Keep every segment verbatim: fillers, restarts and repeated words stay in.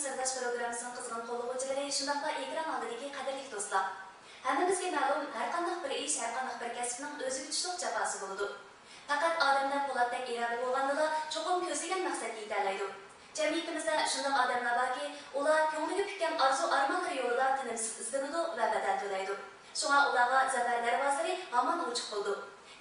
سىرداش پروگراممىسىنىڭ قىزغىن قوللىغۇچىلىرى، شۇنداقلا ئېكران ئالدىدىكى قەدىرلىك دوستلار! ھەممىمىزگە مەلۇم، ھەرقانداق بىر ئىش، ھەرقانداق بىر كەسىپنىڭ ئۆزىگە چۈشلۈك جاپاسى بولىدۇ. پەقەت ئادەمدە پولاتتەك ئىرادە بولغاندىلا، چوقۇم كۆزلىگەن مەقسەتكە يېتەلەيدۇ. جەمئىيىتىمىزدە شۇنداق ئادەملەر باركى، ئۇلار كۆڭلىگە پۈككەن ئارزۇ-ئارمانلىرى يولىدا تىنىمسىز ئىزدىنىدۇ ۋە بەدەل تۆلەيدۇ. شۇڭا ئۇلارغا زەپەر دەرۋازىلىرى ھامان ئوچۇق بولىدۇ.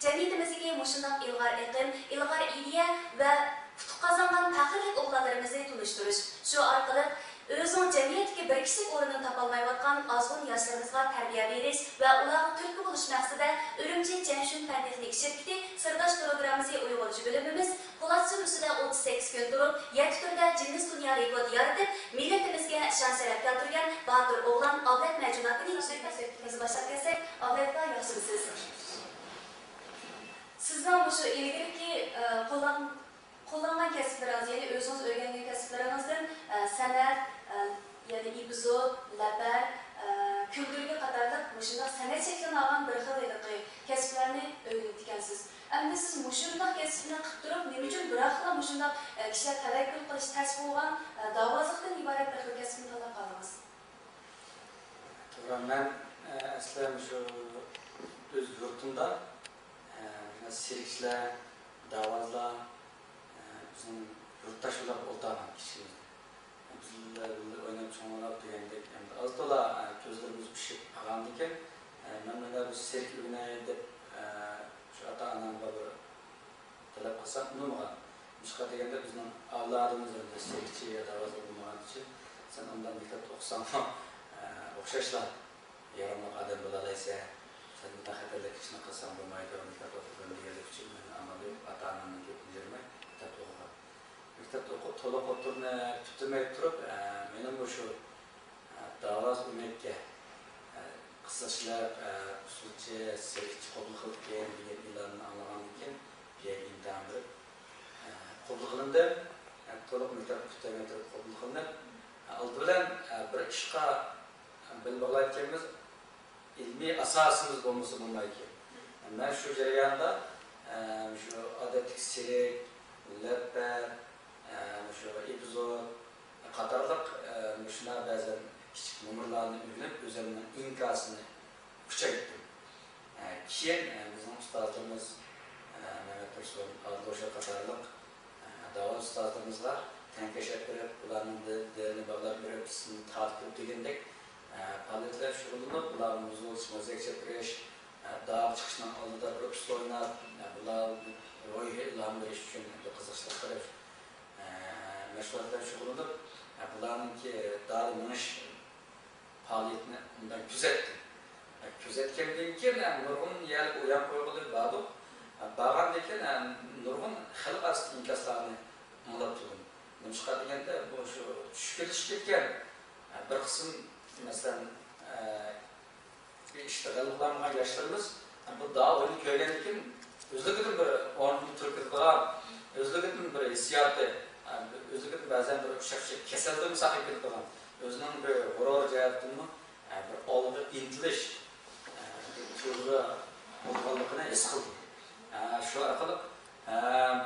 جەمئىيىتىمىزدىكى مۇشۇنداق ئىلغار ئېقىم، ئىلغار ئىدىيە ۋە ئۇتۇق قازانغان پەخىرلىك ئوغلانلىرىمىزنى تونۇشتۇرۇش، شۇ ئارقىلىق ئۆزىنىڭ جەمئىيەتتىكى بىر كىشىلىك ئورنىنى تاپالمايۋاتقان ئازغۇن ياشلىرىمىزغا تەربىيە بېرىش ۋە ئۇلارغا تۈرتكە بولۇش مەقسىتىدە ئۈرۈمچى جەنشۈن پەن تېخنىك شىركىتى سىرداش پروگراممىسى ئۇيغۇرچە بۆلۈمىمىز پولات سۈرمىسىدە ئوتتۇز سەككىز كۈن تۇرۇپ، يەتتە تۈردە گىننېس دۇنيا رېكورت يارىتىپ، مىللىتىمىزگە شان-شەرەپ كەلتۈرگەن باتۇر ئوغلان ئابلەت مەجۇن ئاكىنى سۆھبىتىمىزنى باشلاپ كەلسەك، ئابلەت ئاكا، ياخشىمۇسىز؟ سىزنىڭ مۇشۇ ئىلگىرىكى، ئە، قوللان-، قوللانغان كەسىپلىرىڭىز، يەنى ئۆزىڭىز ئۆگەنگەن كەسىپلىرىڭىزدىن، ئە، سەنئەت، ئە، يەنى ئېپىزود، لەپەر، ئە، كۈلدۈرگە قاتارلىق مۇشۇنداق سەنئەت شەكلىنى ئالغان بىر خىل ھېلىقى كەسىپلەرنى ئۆگىنىپتىكەنسىز. ئەمدى سىز مۇشۇنداق كەسىپنى قىلىپ تۇرۇپ، نېمە ئۈچۈن بىراقلا مۇشۇنداق، ئە، كىشىلەر تەۋەككۈل قىلىش تەس بولغان، ئە، داۋازلىقتىن ئىبارەت بىر خىل كەسىپنى تاللاپ قالدىڭىز؟ توغرا، مەن، ئە، ئەسلى مۇشۇ ئۆز يۇرتۇمدا، ئە، مۇشۇنداق سېركچىلەر، داۋازلار، ئە، بىزنىڭ يۇرتداش بولۇپ ئولتۇرغان كىچىكىمىزدە. بىز بىللە، بىللە ئويناپ چوڭلاپ دېگەندەك، ئەمدى ئاز تولا، ئە، كۆزلىرىمىز پىشىپ قالغاندىكىن، ئە، مەن مانا بىر سېرك ئۆگىنەي دەپ، ئە، شۇ ئاتا ئانامغا بىر تەلەپ قىلسام ئۇنىمىغان. نېمىشقا دېگەندە، بىزنىڭ ئەۋلادىمىز ئەمدى سېركچى يا داۋازلىق بولمىغان ئۈچۈن، سەن ئۇنداق مەكتەپتە ئوقۇساڭمۇ، ئە، ئوخشاشلا ياراملىق ئادەم بولالايسەن. سەن بۇنداق خەتەرلىك ئىشنى قىلساڭ بولمايدۇ، مەكتەپتە ئوقۇغىن دېگەنلىكى ئۈچۈن مەن ئامال يوق، ئاتا-ئانامنىڭ گېپىنى يىرماي مەكتەپتە ئوقۇغان. مەكتەپتە ئوقۇپ، تولۇق ئوتتۇرىنى پۈتتۈرمەي تۇرۇپ، ئە، مېنىڭ مۇشۇ، ئە، داۋاز ئۆمەككە، ئە، قىزىقچىلار، ئە، ئۇسسۇلچى، سېركچى قوبۇل قىلىدىكەن دېگەن ئېلاننى ئاڭلىغاندىن كېيىن، بۇ يەرگە ئىمتىھان بېرىپ، ئە، قوبۇل قىلىندىم. ئە، تولۇق مەكتەپ پۈتتۈرمەي تۇرۇپ قوبۇل قىلىندىم. ئە، ئالدى بىلەن، ئە، بىر ئىشقا بېل باغلايدىكەنمىز، ئىلمىي ئاساسىمىز بولمىسا بولمايدىكەن. مەن شۇ جەرياندا، ئە، شۇ ئادەتتىكى سېرك، لەپەر، ئە، شۇ ئېپىزود قاتارلىق، ئە، مۇشۇنداق بەزەن كىچىك نومۇرلارنى ئۆگىنىپ، ئۆزۈمنىڭ ئىنكاسىنى كۈچەيتتىم. ئە، كېيىن، ئە، بىزنىڭ ئۇستازلىرىمىز، ئە، مەمەت تۇرسۇن، ئادىل ئوشا قاتارلىق، ئە، داۋان ئۇستازلىرىمىزغا تەڭكەش ئەپ بېرىپ، ئۇلارنىڭ دى-، دىلىنى باغلاپ بېرىپ، سىزنى تارتىپ دېگەندەك، ئە، پائالىيەتلەر شۇغۇللىنىپ، بۇلار مۇزۇل مازەك چېپىرىش، ئە، داغ چىقىشنىڭ ئالدىدا بىر ئۇسسۇل ئويناپ، ئە، بۇلار روھىي ئىلھام بېرىش ئۈچۈن بىر قىزىقچىلىق قىلىپ، ئە، مەشغۇلاتلار شۇغۇللىنىپ، ئە، بۇلارنىڭكى دالدا مېڭىش پائالىيىتىنى ئۇنداق كۆزەتتىم. ئە، كۆزەتكەندىن كېيىن، ئە، نۇرغۇن يەرلەرگە ئۇيان قويغىلى باردۇق. ئە، بارغاندىن كېيىن، ئە، نۇرغۇن خەلق ئارىسىدىكى ئىنكاسلارنى ئاڭلاپ تۇردۇم. نېمىشقا دېگەندە، بۇ شۇ چۈشكۈنلىشىپ كەتكەن، ئە، بىر قىسىم، مەسىلەن، ئە، بىر ئىشتا غەلىبە قىلالمىغان ياشلىرىمىز، ئە، بۇ داۋا ئويۇننى كۆرگەندىن كېيىن ئۆزلۈكىدىن بىر ئورنىدىن تۇرۇپ كېتىدىغان، ئۆزلۈكىدىن بىر ھېسسىياتى، ئە، ئۆزلۈكىدىن بەزەن بىر ئۇششاق كېسەلدىنمۇ ساقىيىپ كېتىدىغان، ئۆزىنىڭ بىر غۇرۇر جەھەتتىنمۇ، ئە، بىر ئالغا ئىنتىلىش، ئە، بىر تۇيغۇ بولغانلىقىنى ھېس قىلدىم. ئە، شۇ ئارقىلىق، ئە،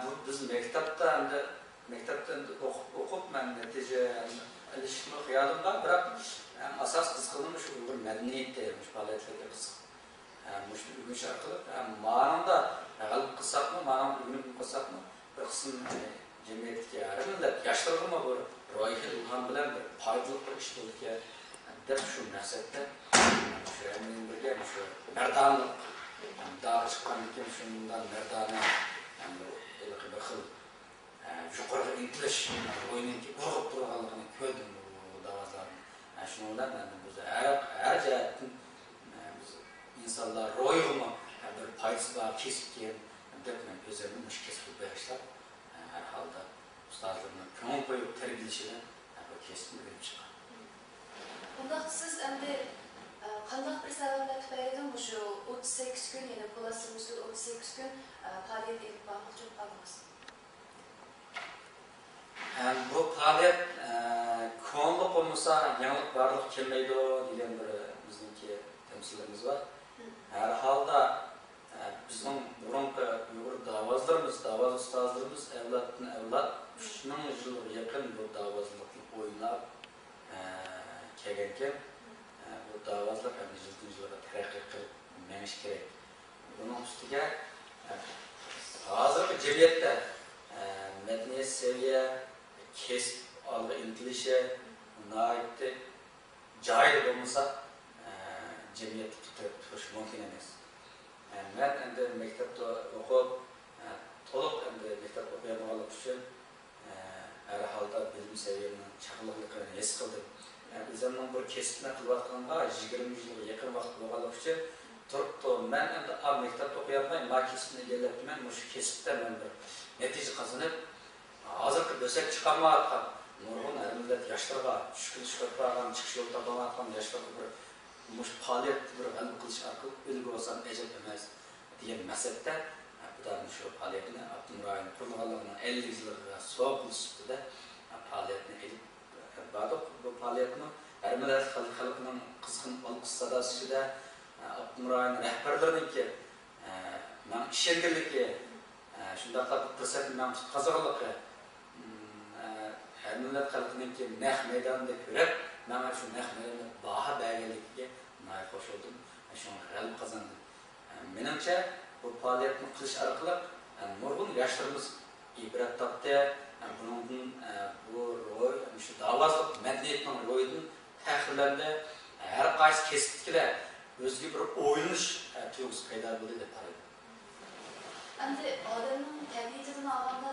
بۇ بىز مەكتەپتە ئەمدى مەكتەپتە ئوقۇپ، ئوقۇپ مەن نەتىجە ئېلىشمۇ خىيالىم بار، بىراق ئەڭ ئاساس قىزىقىدىغىنىم شۇ ئۇيغۇر مەدەنىيىتى، مۇشۇ پائالىيەتلەرگە قىزىق. ئە، مۇشۇنى ئۆگىنىش ئارقىلىق، ئە، مانىڭدا غەلىبە قىلساقمۇ، مانىڭدا ئۆگىنىپ قىلساقمۇ، بىر قىسىم، ئە، جەمئىيەتتىكى ھەر مىللەت ياشلىرىغىمۇ بىر روھىي ئىلھام بىلەن بىر پايدىلىق بىر ئىش بولىدىكەن دەپ شۇ مەقسەتتە، شۇ ھەممە بىلەن بىرگە شۇ مەردانىلىق، داغا چىققاندىن كېيىن شۇنداق مەردانە، ھېلىقى بىر خىل ئە، يۇقىرىغا ئىنتىلىش روھىنىڭكى ئۇرغۇپ تۇرغانلىقىنى كۆردۈم بۇ داۋازلارنىڭ. ئە، شۇنىڭ بىلەن مەن بىز ھەر، ھەر جەھەتتىن، ئە، بىز ئىنسانلار روھىغىمۇ، ئە، بىر پايدىسى بار كەسىپكەن دەپ مەن ئۆزۈمنى مۇشۇ كەسىپكە بېغىشلاپ، ئە، ھەر ھالدا ئۇستازلىرىمنىڭ كۆڭۈل قويۇپ تەربىيەلىشىدە، ئە، بۇ كەسىپنى ئۆگىنىپ چىققان. ئۇنداقتا سىز ئەمدى، ئە، قانداق بىر سەۋەبلەر تۈپەيلىدىن مۇشۇ ئوتتۇز سەككىز كۈن، يەنى پولات سۈرمىسىدە ئوتتۇز سەككىز كۈن، ئە، پائالىيەت ئېلىپ بارماقچى بولۇپ قالدىڭىز؟ ھەم بۇ پائالىيەت، ئە، كونىلىق بولمىسا، يېڭىلىق بارلىققا كەلمەيدۇ دېگەن بىر بىزنىڭكى تەمسىلىمىز بار. ھەر ھالدا، ئە، بىزنىڭ بۇرۇنقى ئۇيغۇر داۋازلىرىمىز، داۋاز ئۇستازلىرىمىز ئەۋلادتىن ئەۋلاد ئۈچ مىڭ يىلغا يېقىن بۇ داۋازلىقنى ئويناپ، ئە، بۇ داۋازلىق ھەم يىلدىن يىلغا تەرەققىي قىلىپ مېڭىش كېرەك. بۇنىڭ ئۈستىگە، ئە، ھازىرقى جەمئىيەتتە، ئە، مەدەنىيەت سەۋىيە، كەسىپ ئالغا ئىنتىلىشى ناھايىتى جايىدا بولمىسا، ئە، جەمئىيەتتە تۇتۇپ تۇرۇش مۇمكىن ئەمەس. ئە، مەن ئەمدى مەكتەپتە ئوقۇپ، ئە، تولۇق ئەمدى مەكتەپتە ئوقۇيالمىغانلىقى ئۈچۈن، ئە، ھەر ھالدا بىلىم سەۋىيەمنىڭ چاغلىقلىقىنى ھېس قىلدىم. ئە، ئۆزۈمنىڭ بىر كەسىپنى قىلىۋاتقىنىمغا يىگىرمە يىلغا يېقىن ۋاقىت بولغانلىقى ئۈچۈن تۇرۇپتۇ. مەن ئەمدى ئا، مەكتەپتە ئوقۇيالماي، ما كەسىپنى ئىگىلەپتىمەن، مۇشۇ كەسىپتە مەن بىر نەتىجە قازىنىپ، ھازىرقى بۆسەك چىقارمايۋاتقان نۇرغۇن ھەر مىللەت ياشلىرىغا، چۈشكۈنلىشىپ بارغان، چىقىش يولى تاپالمايۋاتقان ياشلارغا بىر مۇشۇ پائالىيەتتە بىر غەلىبە قىلىش ئارقىلىق ئۈلگە بولسام ئەجەب ئەمەس دېگەن مەقسەتتە، بۇ دە مۇشۇ پائالىيەتنى ئاپتونوم رايون قۇرۇلغانلىقىنىڭ ئەللىك يىللىقىغا سوۋغا قىلىش سۈپىتىدە پائالىيەتنى ئېلىپ باردۇق. بۇ پائالىيەتمۇ ھەر مىللەت خەلق-، خەلقىنىڭ قىزغىن ئالقىش ساداسى ئىچىدە ئاپتونوم رايون رەھبەرلىرىنىڭكى ماڭا ئىشەنگەنلىكى، شۇنداقلا بۇ پۇرسەتنى ماڭا تۇتقازغانلىقى، ھەر مىللەت خەلقىنىڭكى نەق مەيدانىدا كۆرۈپ، ماڭا شۇ نەق مەيداندا باھا بەرگەنلىكىگە ناھايىتى خۇش بولدۇم. شۇڭا غەلىبە قازاندىم. مېنىڭچە، بۇ پائالىيەتنى قىلىش ئارقىلىق نۇرغۇن ياشلىرىمىز ئىبرەت تاپتى. بۇنىڭدىن، بۇ روھ، شۇ داۋازلىق مەدەنىيەتنىڭ روھىدىن پەخىرلەندى. ھەر قايسى كەسىپتىكىلەر ئۆزىگە بىر ئويلىنىش تۇيغۇسى پەيدا بولدى دەپ قارايمەن. ئەمدى ئادەمنىڭ تەبىئىتىدىن ئالغاندا،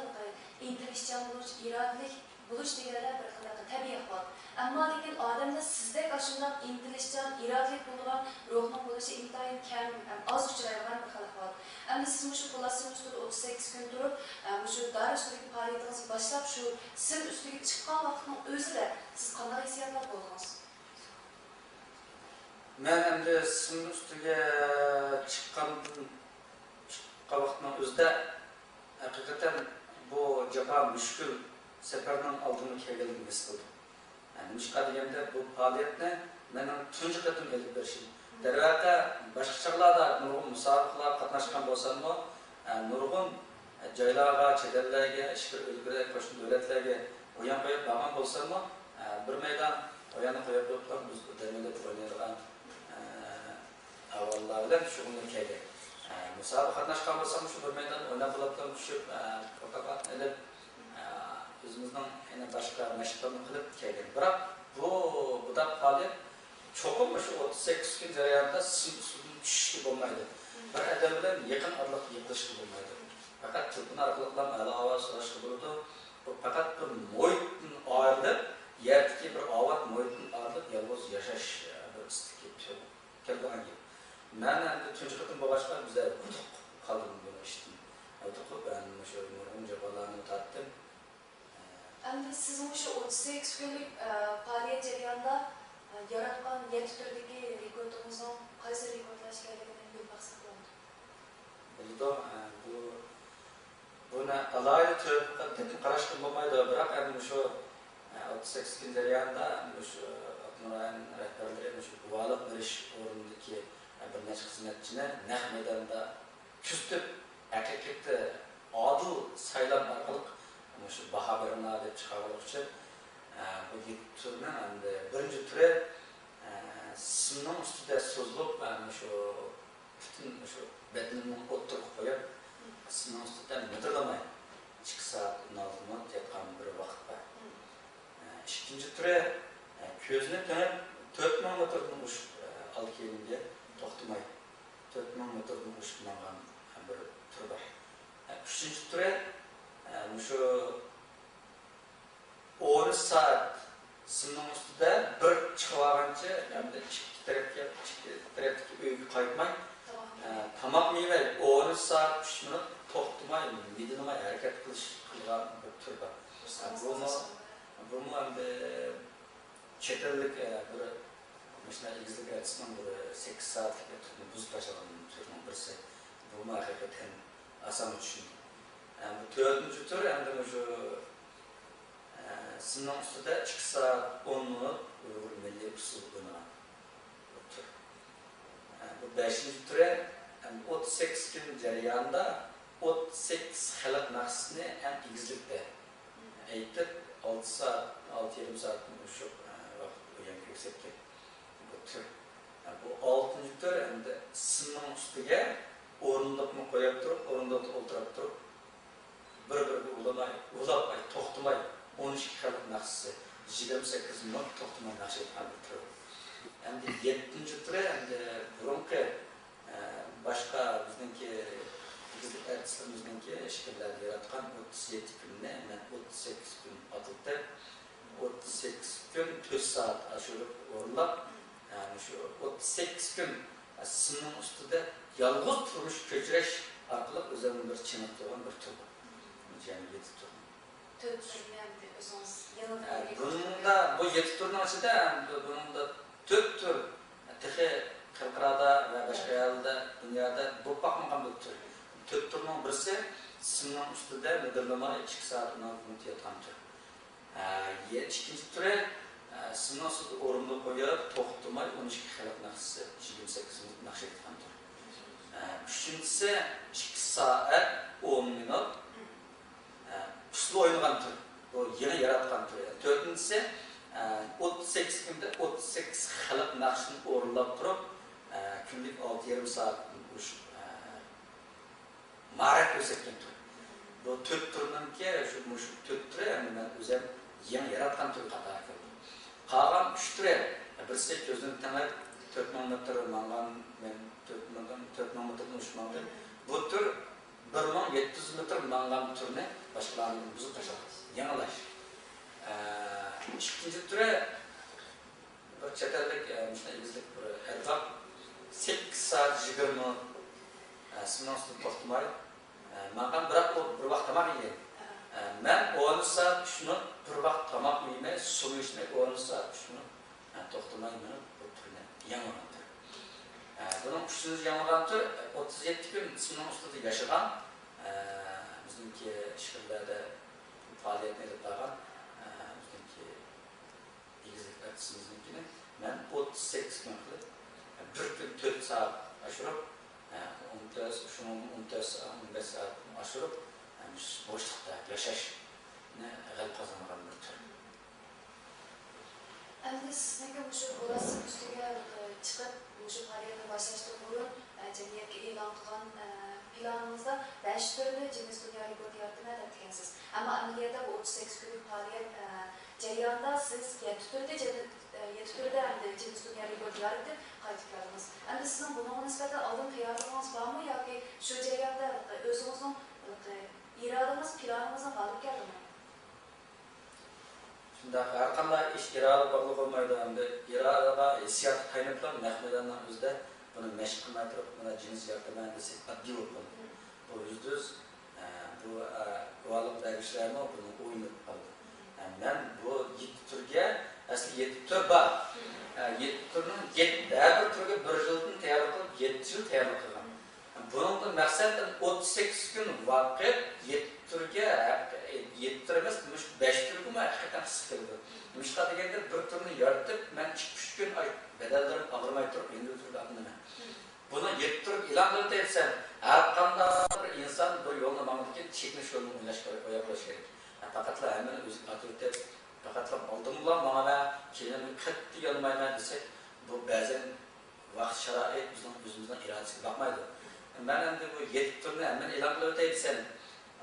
ئىنتىلىشچان بولۇش، ئىرادىلىك بولۇش دېگەنلەر بىر خىل تەبىئىي ئەھۋال. ئەمما لېكىن ئادەمدە سىزدەك ئاشۇنداق ئىنتىلىشچان، ئىرادىلىك بولىدىغان روھنىڭ بولۇشى ئىنتايىن كەم ھەم ئاز ئۇچرايدىغان بىر خىل ئەھۋال. ئەمدى سىز مۇشۇ پالاسنىڭ ئۈستىدە ئوتتۇز سەككىز كۈن تۇرۇپ، ئە، مۇشۇ دار ئۈستىدىكى پائالىيىتىڭىزنى باشلاپ، شۇ سىم ئۈستىگە چىققان ۋاقىتنىڭ ئۆزىدە سىز قانداق ھېسسىياتلاردا بولدىڭىز؟ مەن ئەمدى سىم ئۈستىگە چىققاندىن، چىققان ۋاقىتنىڭ ئۆزىدە ھەقىقەتەن بۇ جاپا مۈشكۈل سەپەرنىڭ ئالدىمغا كەلگەنلىكىنى ھېس قىلدىم. نېمىشقا دېگەندە، بۇ پائالىيەتنى مېنىڭ تۇنجى قېتىم ئېلىپ بېرىشىم. دەرۋەقە، باشقا چاغلاردا نۇرغۇن مۇسابىقىلەرگە قاتناشقان بولساممۇ، نۇرغۇن جايلارغا، چەت ئەللەرگە، ئىچكىرى ئۆلكىلەرگە، قوشنا دۆلەتلەرگە ئويۇن قويۇپ بارغان بولساممۇ، بىر مەيدان ئويۇننى قويۇپ بولۇپلا، بىز دەم ئېلىپ ئوينايدىغان ئەھۋاللار بىلەن شۇغۇللىنىپ كەلگەن. ئە، مۇسابىقە قاتناشقان بولسام، شۇ بىر مەيدان ئويناپ بولۇپلا چۈشۈپ، ئە، پوتوغراف ئېلىپ، ئە، ئۆزىمىزنىڭ يەنە باشقا مەشىقلىرىنى قىلىپ كەلگەن. بىراق بۇ، بۇنداق پائالىيەت چوقۇم شۇ ئوتتۇز سەككىز كۈن جەريانىدا سىم ئۈستىدىن چۈشۈشكە بولمايدۇ. بىر ئادەم بىلەن يېقىن ئارىلىقتا يىغىلىشقا بولمايدۇ. پەقەت تېلېفون ئارقىلىقلا ھال ئەھۋال سوراشقا بولىدۇ. بۇ پەقەت بىر مۇھىتتىن ئايرىلىپ، يەردىكى بىر ئاۋات مۇھىتتىن ئايرىلىپ، يالغۇز ياشاش، ئە، بىر ئىستىكى تۈر. كەلگەن گەپ. مەن ئەمدى تۇنجى قېتىم بولغاچقا، بىزلەر ھودۇقۇپ قالدىم بۇ ئىشتىن. ھودۇقۇپ، مەن مۇشۇ نۇرغۇن جاپالارنى تارتتىم. ئەمدى سىز مۇشۇ ئوتتۇز سەككىز كۈنلۈك، ئە، پائالىيەت جەريانىدا، ئە، ياراتقان يەتتە تۈردىكى رېكورتىڭىزنىڭ قايسى رېكورتلار ئىكەنلىكىنى بىلىپ باقساق بولامدۇ؟ بولىدۇ. ئە، بۇ بۇنى ئالاھىدە تۆھپە دەپمۇ قاراشقا بولمايدۇ، بىراق ئەمدى مۇشۇ، ئە، ئوتتۇز سەككىز كۈن جەريانىدا مۇشۇ ئاپتونوم رايون رەھبەرلىرى مۇشۇ گۇۋاھلىق بېرىش ئورنىدىكى، ئە، بىر نەچچە خىزمەتچىنى نەق مەيداندا كۆزىتىپ، ھەقىقىتى ئادىل سايلام ئارقىلىق مۇشۇ باھا بېرىڭلار دەپ چىقارغانلىقى ئۈچۈن، ئە، بۇ يەتتە تۈرنىڭ ئەمدى بىرىنچى تۈرى، ئە، سىمنىڭ ئۈستىدە سوزۇلۇپ، ئە، مۇشۇ پۈتۈن مۇشۇ بەدىنىمنى ئوتتۇرىغا قويۇپ، سىمنىڭ ئۈستىدە مىدىرلىماي ئىككى سائەت ئون ئالتە مىنۇت ياتقان بىر ۋاقىت بار. ئىككىنچى تۈرى، كۆزنى تېڭىپ تۆت مىڭ مېتىردىن ئوشۇپ ئالدى كەينىگە توختىماي، تۆت مىڭ مېتىردىن ئوشۇپ ماڭغان بىر تۈر بار. ئۈچىنچى تۈرى، مۇشۇ ئون ئۈچ سائەت سىمنىڭ ئۈستىدە بىر چىقىۋالغانچە، ئەمدى ئىككى تەرەپكە، ئىككى تەرەپتىكى ئۆيگە قايتماي، ئە، تاماق يېمەي، ئون ئۈچ سائەت ئۈچ مىنۇت توختىماي، مىدىرلىماي ھەرىكەت قىلىش، قىلغان بىر تۈر بار. ئە، بۇمۇ، بۇمۇ ئەمدى چەت ئەللىك، ئە، بىر مۇشۇنداق ئېگىزلىك ئارتىسنىڭ بىر سەككىز سائەتلىك تۈرنى بۇزۇپ تاشلىغان تۈرنىڭ بىرسى. بۇمۇ ھەقىقەتەن ئاسانغا چۈشمىدى. ئە، بۇ تۆتىنچى تۈر ئەمدى مۇشۇ سىمنىڭ ئۈستىدە ئىككى سائەت ئون مىنۇت ئۇيغۇر مىللىي ئۇسسۇلدا ئوينىغان بۇ تۈر. بۇ بەشىنچى تۈرى، ئوتتۇز سەككىز كۈن جەريانىدا ئوتتۇز سەككىز خەلق ناخشىسىنى ئەڭ ئېگىزلىكتە ئېيتىپ، ئالتە سائەت، ئالتە يېرىم سائەتتىن ئوشۇق ۋاقىت ئويۇن كۆرسەتكەن. تۈر. بۇ ئالتىنچى تۈر ئەمدى سىمنىڭ ئۈستىگە ئورۇندۇقنى قويۇپ تۇرۇپ، ئورۇندۇقتا ئولتۇرۇپ تۇرۇپ، بىر-بىرىگە ئۇلىماي، ئۇلاپ، ئاي، توختىماي، ئون ئىككى خەلق ناخشىسى، يىگىرمە سەككىز مىنۇت توختىماي ناخشا ئېيتقان بىر تۈر. ئەمدى يەتتىنچى تۈرى، ئەمدى بۇرۇنقى، ئە، باشقا بىزنىڭكى ئېگىزلىك ئارتىسلىرىمىزنىڭكى شەكىللەردە ياراتقان ئوتتۇز يەتتە كۈننى مەن ئوتتۇز سەككىز كۈن ئاتىلىپ، ئوتتۇز سەككىز كۈن تۆت سائەت ئاشۇرۇپ ئورۇنلاپ، ئە، مۇشۇ ئوتتۇز سەككىز كۈن سىمنىڭ ئۈستىدە يالغۇز تۇرمۇش كەچۈرۈش ئارقىلىق ئۆزۈمنى بىر چېنىقتۇرغان بىر تۈر بار. يەنى يېتە تۈر. تۆت تۈرنى ئەمدى ئۆزىڭىز يېڭىدىن ئە، بۇنىڭدا، بۇ يەتتە تۈرنىڭ ئىچىدە، ئەمدى بۇنىڭدا تۆت تۈر تېخى خەلقئارادا ۋە باشقا يەرلەردە، دۇنيادا بولۇپ باقمىغان بىر تۈر. تۆت تۈرنىڭ بىرسى سىمنىڭ ئۈستىدە مىدىرلىماي ئىككى سائەت ئون ئالتە مىنۇت ياتقان تۈر. ئە، يە-، ئىككىنچى تۈرى، ئە، سىمنىڭ ئۈستىدە ئورۇندۇق قويۇپ، توختىماي ئون ئىككى خەلق ناخشىسى، يىگىرمە سەككىز مىنۇت ناخشا ئېيتقان تۈر. ئە، ئۈچىنچىسى ئىككى سائەت ئون مىنۇت، ئە، ئۇسسۇل ئوينىغان تۈر. بۇ يېڭى ياراتقان تۈر. تۆتىنچىسى، ئە، ئوتتۇز سەككىز كۈندە ئوتتۇز سەككىز خەلق ناخشىسىنى ئورۇنلاپ تۇرۇپ، ئە، كۈنلۈك ئالتە يېرىم سائەتتىن ئوشۇپ، ئە، ماھارەت كۆرسەتكەن تۈر. بۇ تۆت تۈرنىڭكى شۇ، مۇشۇ تۆت تۈرى، يەنى مەن ئۆزۈم يېڭى ياراتقان تۈر قاتارىغا كىرىدۇ. قالغان ئۈچ تۈرى، بىرسى كۆزنەك تېڭىپ، تۆت مىڭ مېتىر ماڭغان، مەن تۆت مىڭدىن، تۆت مىڭ مېتىردىن ئوشۇپ ماڭدىم. بۇ تۈر بىر مىڭ يەتتە يۈز مېتىر ماڭغان تۈرنى باشقىلاردىن بۇزۇپ تاشلىدى. يېڭىلاش. ئە، ئىككىنچى تۈرى، بىر چەت ئەللىك، ئە، مۇشۇنداق ئېگىزلىك بىر ئەرباب سەككىز سائەت يىگىرمە مىنۇت، ئە، سىمنىڭ ئۈستىدە توختىماي، ئە، ماڭغان، بىراق ئۇ بىر ۋاق تاماق يېگەن. ئە، مەن ئون سائەت ئۈچ مىنۇت بىر ۋاق تاماقمۇ يېمەي، سۇمۇ ئىچمەي، ئون سائەت ئۈچ مىنۇت، ئە، توختىماي مېڭىپ، بۇ تۈرنى يېڭىلىغان تۈر. ئە، بۇنىڭ ئۈچىنچى يېڭىلغان تۈر، ئە، ئوتتۇز يەتتە كۈن سىمنىڭ ئۈستىدە ياشىغان، ئە، بىزنىڭكى ئىچكىرىلەردە پائالىيەتنى ئېلىپ بارغان، ئە، بىزنىڭكى ئېگىزلىك ئارتىسىمىزنىڭكىنى مەن ئوتتۇز سەككىز كۈن قىلىپ، بىر كۈن تۆت سائەت ئاشۇرۇپ، ئون تۆت، شۇنىڭ ئون تۆت سائەت، ئون بەش سائەتتىن ئاشۇرۇپ، بوشلۇقتا ياشاشنى غەلىبە قازانغان بىر تۈر. ئەمدى سىزنىڭكى مۇشۇ بۇ رەسىم ئۈستىگە، ئە، چىقىپ، مۇشۇ پائالىيەتنى باشلاشتىن بۇرۇن، ئە، جەمئىيەتكە ئېلان قىلغان، ئە، پىلانىڭىزدا بەش تۈرنى جىننېس دۇنيا رېكورتى يارىتىمەن دەپ كەلگەنسىز. ئەمما ئەمەلىيەتتە بۇ ئوتتۇز سەككىز كۈنلۈك پائالىيەت، ئە، جەريانىدا سىز يەتتە تۈردە جەن-، ئە، يەتتە تۈردە ئەمدى جىننېس دۇنيا رېكورتى يارىتىپ قايتىپ كەلدىڭىز. ئەمدى سىزنىڭ بۇنىڭغا نىسبەتەن ئالدىن تەييارلىقىڭىز بارمۇ ياكى شۇ جەرياندا ئۆزىڭىزنىڭ ئىرادىڭىز، پىلانىڭىزنى غالىب كەلدىمۇ؟ شۇنداق، ھەرقانداق ئىش ئىرادە باغلىق بولمايدۇ، ئەمدى ئىرادىغا، ھېسسىياتقا تايىنىپلا نەق مەيداننىڭ ئۆزىدە بۇنى مەشىق قىلماي تۇرۇپ، مانا جىننېس يارىتىمەن دېسەك ئاددىي بولۇپ قالىدۇ. بۇ يۈزدە يۈز، ئە، بۇ، ئە، گۇۋاھلىق بەرگۈچىلەرمۇ بۇنى ئويلاپ قالىدۇ. ئە، مەن بۇ يەتتە تۈرگە، ئەسلى يەتتە تۈر بار. ئە، يەتتە تۈرنىڭ يەت-، ھەر بىر تۈرگە بىر يىلدىن تەييارلىق قىلىپ، يەتتە يىل تەييارلىق قىلغان. بۇنىڭدىن مەقسەت ئوتتۇز سەككىز كۈن ۋاقىت يەتتە تۈرگە، يەتتە تۈر ئەمەس، مۇشۇ بەش تۈرگىمۇ ھەقىقەتەن قىسقا كېلىدۇ. نېمىشقا دېگەندە، بىر تۈرنى يارىتىپ، مەن ئىككى، ئۈچ كۈن، ئاي، بەدەنلىرىم ئاغرىماي تۇرۇپ، يەنە بىر تۈرگە ئاتلىنىمەن. بۇنى يەتتە تۈرگە ئېلان قىلىپ دېسەم، ھەر قانداق بىر ئىنسان بىر يولنى ماڭىدىكەن، چېكىنىش يولىنى ئويلاش كېرەك، ئويلاپ قويۇش كېرەك. پەقەتلا ھەممىنى ئۆزىگە ئاتىۋېتىپ، پەقەتلا ئالدىمغىلا ماڭىمەن، كېيىن قەتئىي يانمايمەن دېسەك، بۇ بەزەن ۋاقىت، شارائىت بىزنىڭ ئۆزىمىزنىڭ ئىرادىسىگە باقمايدۇ. مەن ئەمدى بۇ يەتتە تۈرنى ھەممىنى ئېلان قىلىۋېتەي دېسەم،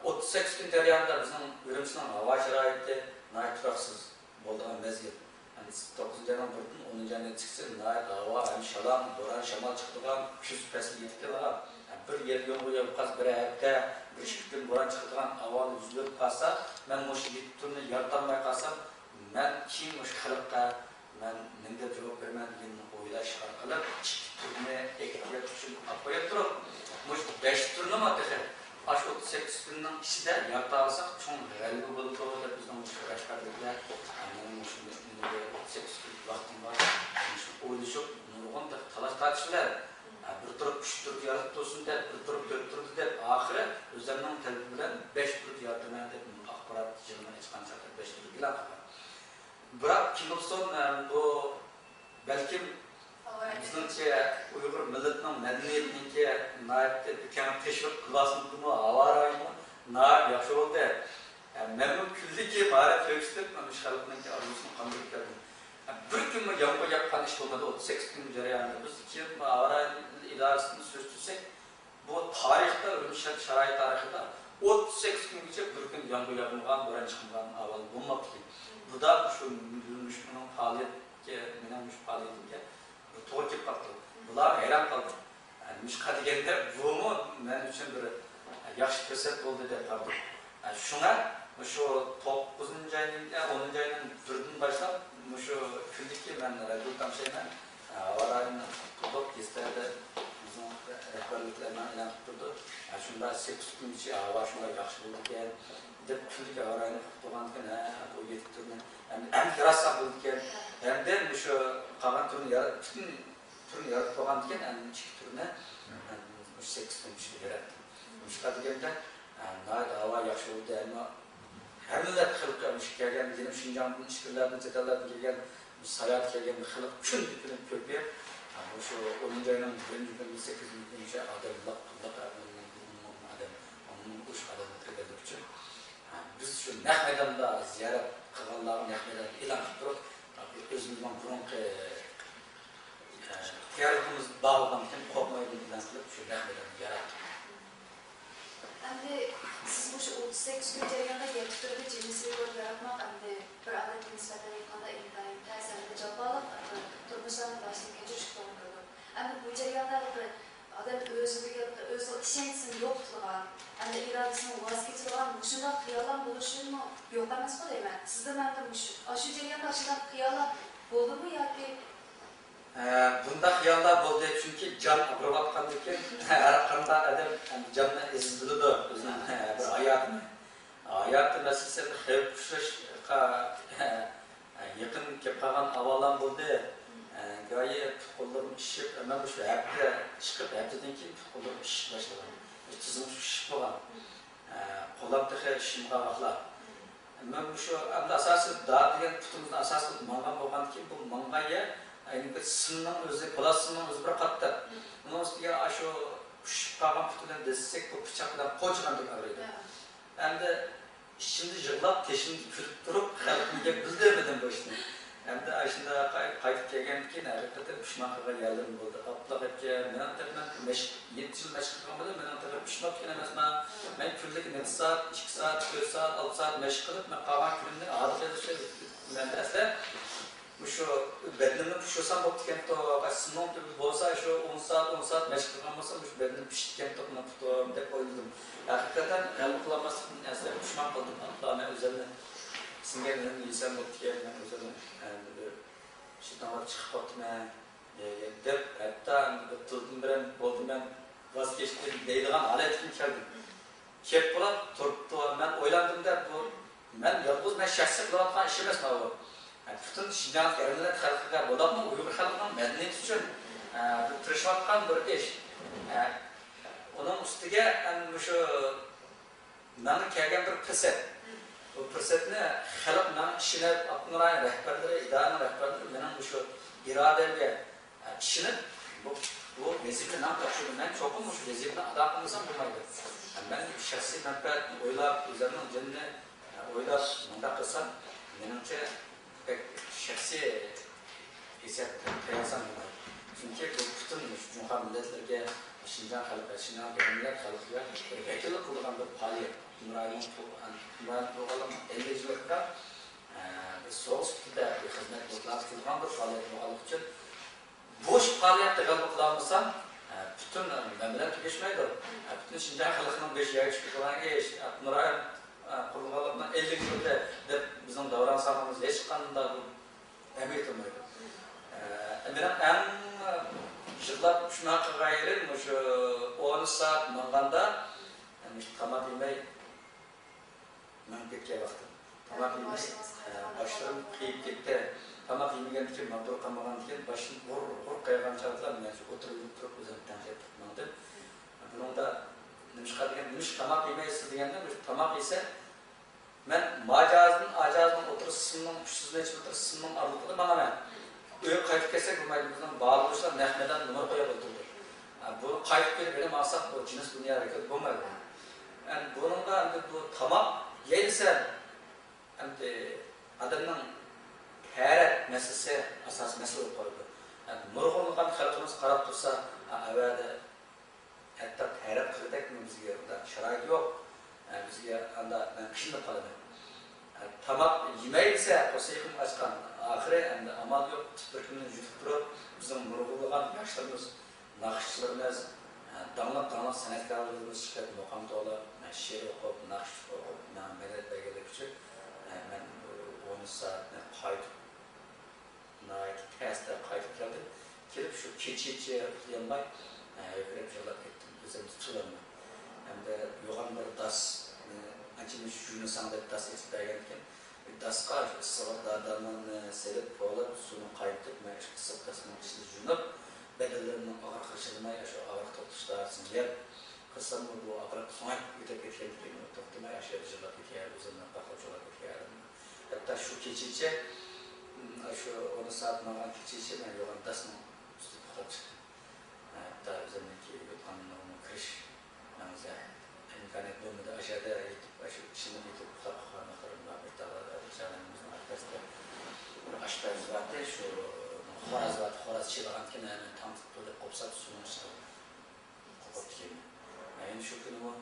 ئوتتۇز سەككىز كۈن جەريانىدا بىزنىڭ ئۈرۈمچىنىڭ ھاۋا شارائىتى ناھايىتى تۇراقسىز بولىدىغان مەزگىل. ئەمدى توققۇزىنچى ئاينىڭ بىرىدىن ئونىنچى ئاينىڭ ئىككىسى ناھايىتى ھاۋا ھەم شالاڭ، بوران، شامال چىقىدىغان، كۈز پەسلى يېتىپ كېلىدىغان، بىر يەرگە يامغۇر ياغىپ قالسا، بىر ھەپتە، بىر ئىككى كۈن بوران چىقىدىغان ئاۋارە يۈز بېرىپ قالسا، مەن مۇشۇ يەتتە تۈرنى يارىتالماي قالسام، مەن كېيىن مۇشۇ خەلققە مەن نېمە دەپ جاۋاب بېرىمەن دېگەننى ئويلاش ئارقىلىق ئىككى تۈرنى ئېھتىيات ئۈچۈن ئاپ قويۇپ تۇرۇپ، مۇشۇ بەش تۈرنىمۇ تېخى ئاشۇ ئوتتۇز سەككىز كۈننىڭ ئىچىدە يارىتالىساق چوڭ غەلىبە بولىدۇ دەپ بىزنىڭ مۇشۇ رەھبەرلىكلەر، مېنىڭ مۇشۇ ئوتتۇز سەككىز كۈن ۋاقتىم بار، مۇشۇ ئويلىشىپ نۇرغۇن تېخى تالاش تارتىش بىلەن، بىر تۇرۇپ ئۈچ تۈردە يارىتىپ تۇرسۇن دەپ، بىر تۇرۇپ تۆت تۈردە دەپ، ئاخىرى ئۆزلەرنىڭ تەلىپى بىلەن بەش تۈردە يارىتىمەن دەپ ئاخبارات يىغىنى ئاچقان چاغدا بەش تۈردە ئېلان قىلغان. بىراق كىم بىلسۇن، ئە، بۇ بەلكىم بىزنىڭچە ئۇيغۇر مىللىتىنىڭ مەدەنىيىتىنىڭكى ناھايىتى بىر كەڭ تەشۋىق قىلىۋاتسىمۇ، ھاۋا رايىمۇ ناھايىتى ياخشى بولدى. ئە، مەنمۇ كۈنلۈكى ماھارەت كۆرسىتىپ، مانا شۇ خەلقنىڭكى ئارزۇسىنى قاندۇرۇپ كەلدىم. بىر كۈنمۇ يامغۇر ياغقان ئىش بولمىدى، ئوتتۇز سەككىز كۈن جەريانىدا. بىز كېيىن ئاۋارە ئىدارىسىدىن سۈرۈشتۈرسەك، بۇ تارىختا، ئۈرۈمچى شارائىت تارىخىدا ئوتتۇز سەككىز كۈنگىچە بىر كۈن يامغۇر ياغمىغان، بوران چىقمىغان ئەھۋال بولماپتىكەن. بۇ دا شۇ، مۇشۇنىڭ پائالىيەتكە، مېنىڭ مۇشۇ پائالىيىتىمگە توغرا كېلىپ قاپتۇ. بۇلار ھەيران قالدى. نېمىشقا دېگەندە، بۇمۇ مەن ئۈچۈن بىر ياخشى پۇرسەت بولدى دەپ قارىدىم. شۇڭا مۇشۇ توققۇزىنچى ئاينىڭ، ئونىنچى ئاينىڭ بىرىدىن باشلاپ مۇشۇ كۈنلۈككە مەن رادىيو تىڭشايمەن. ھاۋا رايىنى قۇتلۇق گېزىتلەردە بىزنىڭ رەھبەرلىكلەر مانا ئېلان قىلىپ تۇرىدۇ. شۇنداق سەككىز كۈنگىچە ھاۋا شۇنداق ياخشى بولىدىكەن دەپ كۈنلۈك ھاۋا رايىنى ئوقۇپ تۇرغاندىكىن، ھە، بۇ يېتىپ تۇرىمەن. ئەمدى ئەڭ ياراتساق بولىدىكەن. ئەمدى مۇشۇ قالغان تۈرنى يارات-، پۈتۈن تۈرنى يارىتىپ بولغاندىكىن، ئەمدى ئىككى تۈرنى، ئەمدى مۇشۇ سەككىز كۈن ئىچىدە ياراتتىم. مۇشۇقا دېگەندە، ئە، ناھايىتى ھاۋا ياخشى بولدى. ئەمما ھەر مىللەت خەلقى مۇشۇ كەلگەن، يەنە شىنجاڭدىن، ئىچكىرىلەردىن، چەت ئەللەردىن كەلگەن، ساياھەت كەلگەن خەلق كۈندە كۈنى كۆپىيىپ، ئە، مۇشۇ ئونىنچى ئاينىڭ بىرىنچى كۈنى، سەككىزىنچى كۈنىگىچە ئادەم لىق، لىق، ئادەم، ئادەم، ئوشۇق ئادەم كىرگەنلىكى ئۈچۈن، ئە، بىز شۇ نەق مەيداندا زىيارەت قىلغانلارغا نەق مەيداندا ئېلان قىلىپ تۇرۇپ، ئۆزىمىزنىڭ بۇرۇنقى ئىرادىمىز بار بولغاندىكىن قورقمايدۇ، ئېلان قىلىپ شۇ نەق مەيداننى ياراتتۇق. ئەمدى سىز مۇشۇ ئوتتۇز سەككىز كۈن جەريانىدا يەتتە تۈردە جىنسىي رېكورت ياراتماق ئەمدى بىر ئادەتكە نىسبەتەن ئېيتقاندا ئىنتايىن تەس ھەمدە جاپالىق، ئەمدى تۇرمۇشلارنى باشتىن كەچۈرۈشكە توغرا كېلىدۇ. ئەمدى بۇ جەرياندا بىر ئادەم ئۆزىگە، ئۆزىنىڭ ئىشەنچىسىنى يوقىتىدىغان، ئەمدى ئىرادىسىنى ۋاز كېچىدىغان مۇشۇنداق خىياللار بولۇشىمۇ يوق ئەمەسقۇ دەيمەن. سىزدىمۇ ئەمدى مۇشۇ، ئاشۇ جەرياندا ئاشۇنداق خىياللار بولدىمۇ ياكى؟ ئە، بۇنداق خىياللار بولدى، چۈنكى جان ئاغرىۋاتقاندىكىن، ھەر قانداق ئادەم جاننى ئەزىز بىلىدۇ، ئۆزىنىڭ بىر ھاياتىنى. ھاياتى مەسىلىسى خەۋپ ئۇچراشقا يېقىن كېلىپ قالغان ئەھۋاللار بولدى. ئە، گاھى پۇت-قوللىرىم ئىششىپ، مەن مۇشۇ ھەپتە چىقىپ، ھەپتىدىن كېيىن پۇت-قوللىرىم ئىششىپ باشلىغان. تىزىم ئىششىپ بولغان. ئە، قولام تېخى ئىششىمىغان ۋاقىتلار. مەن مۇشۇ ئەمدى ئاساسىي دار دېگەن پۇتىمىزنى ئاساس قىلىپ ماڭغان بولغاندىكىن، بۇ ماڭغان يەر، ئەينى بىر سىمنىڭ ئۆزى، پلاستىكنىڭ ئۆزى بىر قاتتىق. ئۇنىڭ ئۈستىگە ئاشۇ ئۇششۇپ قالغان پۇت بىلەن دەسسەك، بۇ پىچاق بىلەن قوچىغاندەك ئاغرىيدۇ. ئەمدى ئىچىمدە يىغلاپ، تېشىمدا كۈلۈپ تۇرۇپ، خەلقىمگە بىلدۈرمىدىم بۇ ئىشنى. ئەمدى ئاشۇنداق قاي-، قايتىپ كەلگەندىن كېيىن ھەقىقەتەن پۇشمان قىلغان يەرلىرىم بولدى. ئاپتۇ ئەپكە، مېنىڭ تېخى، مەن نەچچە يىل مەشىق قىلغان بولدۇم، مېنىڭ تېخى پىشماپتىكەن ئەمەسمەن. مەن كۈنلۈك نەچچە سائەت، ئىككى سائەت، تۆت سائەت، ئالتە سائەت مەشىق قىلىپ، مەن قالغان كۈنۈمنى ھازىر مەندە ئەسلى مۇشۇ بەدىنىمنى پۇشۇرسام بوپتىكەنتۇ، سىمنىڭ تۈۋىدە بولسا، شۇ ئون سائەت، ئون سائەت مەشىق قىلغان بولسام، مۇشۇ بەدىنىم پىشىدىكەنتۇ، مانا پۇتۇم دەپ ئويلىدىم. ھەقىقەتەن غەلىبە قىلالماسلىقتىن ئەسلى پۇشمان قىلدىم. ئاپلا، مەن ئۆزۈمنى سىڭگەن ئىلىمنى يېسەم بوپتىكەن، مەن ئۆزۈمنى، ئە، بىر شىتاڭلاپ چىقىپ قاپتىمەن، ئە، دەپ، ھەتتا بىر تىلدىن بىرەن بولدى، مەن ۋاز كەچتىم دەيدىغان ھالەتكىمۇ كەلدىم. كەپ بولۇپ تۇرۇپتۇ. مەن ئويلاندىم-دە، بۇ مەن يالغۇز، مەن شەخسىي قىلىۋاتقان ئىش ئەمەس ماۋۇ. پۈتۈن شىنجاڭدىكى ئەرمىنلەر خەلقىگە، بولۇپمۇ ئۇيغۇر خەلقىنىڭ مەدەنىيىتى ئۈچۈن، ئە، بىر تىرىشىۋاتقان بىر ئىش. ئە، ئۇنىڭ ئۈستىگە، ئە، مۇشۇ ماڭا كەلگەن بىر پۇرسەت. بۇ پۇرسەتنى خەلق ماڭا ئىشىنىپ، ئاپتونوم رايون رەھبەرلىرى، ئىدارىنىڭ رەھبەرلىرى مېنىڭ مۇشۇ ئىرادەمگە ئىشىنىپ، بۇ، بۇ ۋەزىپىنى ماڭا تاپشۇردى. مەن چوقۇم مۇشۇ ۋەزىپىنى ئادا قىلمىسام بولمايدۇ. مەن شەخسىي مەنپەئەتنى ئويلاپ، ئۆزۈمنىڭ جېنىنى ئويلاپ، مۇنداق قىلسام، مېنىڭچە بەك شەخسىي ھېسسىيات قىلسام بولمايدۇ. چۈنكى بۇ پۈتۈن مۇشۇ جۇڭخۇا مىللەتلىرىگە، شىنجاڭ خەلقى، شىنجاڭ بىر مىللەت خەلقىگە ۋەكىللىك قىلىدىغان بىر پائالىيەت. ھەمراھىمنىڭ، ھەمراھىم بولغانلىقنىڭ ئەللىك يىللىقىدا، ئە، بىر سوۋغا سۈپىتىدە بىر خىزمەت بولۇپ قىلىدىغان بىر پائالىيەت بولغانلىقى ئۈچۈن، بۇ ئىش پائالىيەتتە غەلىبە قىلالمىسام، ئە، پۈتۈن مەن بىلەن تۈگەشمەيدۇ. ئە، پۈتۈن شىنجاڭ خەلقىنىڭ بېشى يەرگە چۈشۈپ كېتىدىغان ئىش. ئاپتونوم رايون، ئە، قۇرۇلغانلىقىنىڭ ئەللىك يىلى دەپ بىزنىڭ داۋراڭ سانىمىز ھېچقانداق ئەمەلىيەت بولمايدۇ. ئە، مېنىڭ ئەڭ يىغلاپ پۇشمان قىلغان يېرىم مۇشۇ ئون سائەت ماڭغاندا، مۇشۇ تاماق يېمەي، مېڭىپ كەتكەن ۋاقتىم. تاماق يېمەي، ئە، باشلىرىم قېيىپ كەتتى. تاماق يېمىگەندىكىن، ماغدۇر قالمىغاندىكىن، باشلىرىم غۇر، غۇر قايغانچاغدىلا مەن شۇ ئوتتۇرىغا تۇرۇپ ئۆزۈمنى تەڭشەپ ماڭدىم. بۇنىڭدا نېمىشقا دېگەن، نېمىشقا تاماق يېمەيسىز دېگەندە، مۇشۇ تاماق يېسە، مەن ماجازدىن ئاجازنىڭ ئوتتۇرىسى سىمنىڭ، ئۈچ يۈز نەچچە مېتىر سىمنىڭ ئارىلىقىدا ماڭىمەن. ئۆيگە قايتىپ كەلسەك بولمايدۇ، بىزنىڭ باھالىغۇچىلار نەق مەيداندا نومۇر قويۇپ ئولتۇردى. ئە، بۇ قايتىپ كېلىپ يەنە ماڭساق، بۇ جىنس دۇنيا ھەرىكەت بولمايدۇ. ئەمدى بۇنىڭغا ئەمدى بۇ تاماق يەيلىسە، ئەمدى ئادەمنىڭ تەرەت مەسىلىسى ئاساسىي مەسىلە بولۇپ قالىدۇ. نۇرغۇنلىغان خەلقىمىز قاراپ تۇرسا، ئەۋەدە ھەتتا تەرەت قىلغۇدەكمۇ بىزگە ئۇنداق شارائىت يوق. بىزگە ئاندا مەن قىينىلىپ قالىمەن. تاماق يېمەي دېسە، قورسىقىم ئاچقان. ئاخىرى ئەمدى ئامال يوق، تۈپرىكىمنى يۇتۇپ تۇرۇپ، بىزنىڭ نۇرغۇنلىغان ياشلىرىمىز، ناخشىچىلىرىمىز، داڭلىق، داڭلىق سەنئەتكارلىرىمىز چىقىپ، مۇقام توۋلاپ، شېئىر ئوقۇپ، ناخشا ئوقۇپ، ماڭا مەدەت بەرگەنلىكى ئۈچۈن مەن ئون ئۈچ سائەتنى قايتىپ ناھايىتى تەستە قايتىپ كەلدىم. كېلىپ شۇ كېچىچە ئۇخلىيالماي، ھۆركىرەپ يىغلاپ كەتتىم. ئۆزۈمنى تۇتۇۋالماي. ھەمدە يوغان بىر داس، ئانچە مۇنچە يۇيۇنساڭ دەپ داس ئېچىپ بەرگەنىكەن. داسقا ئىسسىق داداننى سېلىپ، پولاپ، سۇنى قاينىتىپ، مەن ئىسسىق داسنىڭ ئىچىدە يۇيۇنۇپ، بەدەنلىرىمنىڭ ئاغرىقىغا چىدىماي، شۇ ئاغرىق توختىتىش دارىسىنى يەپ، قىلساممۇ بۇ ئاغرىق سۆڭەك ئۆتۈپ كەتكەندىكىن توختىماي، ئاشۇ يەردە يىغلاپ كېتىۋەردىم، ئۆزۈمنى باقلاپ يىغلاپ كېتىۋەردىم. ھەتتا شۇ كېچىچە، شۇ ئون سائەت ماڭغان كېچىچە مەن يوغان داسنىڭ ئۈستىدە ئۇخلاپ چىقتىم. ھەتتا ئۆزۈمنىڭكى يوتقانلىرىمغا كىرىش ماڭزا ئىمكانىيەت بولمىدى. ئاشۇ يەردە يېتىپ، شۇ ئىشىنىپ يېتىپ ئۇخلاپ قالغان ۋاقىتلىرىم بار. بىر تاغدا، بىر جايلىرىمىزنىڭ ئارقىسىدا بىر ئاشپەز بارتى، شۇ خوراز بارتى، خوراز چىلىغانكىن، ھەممە تام تۇتۇپ قوپساپ سۇنىڭ ئىچىدە قوپۇپ كېتىمەن. يەنە شۇ كۈنىمۇ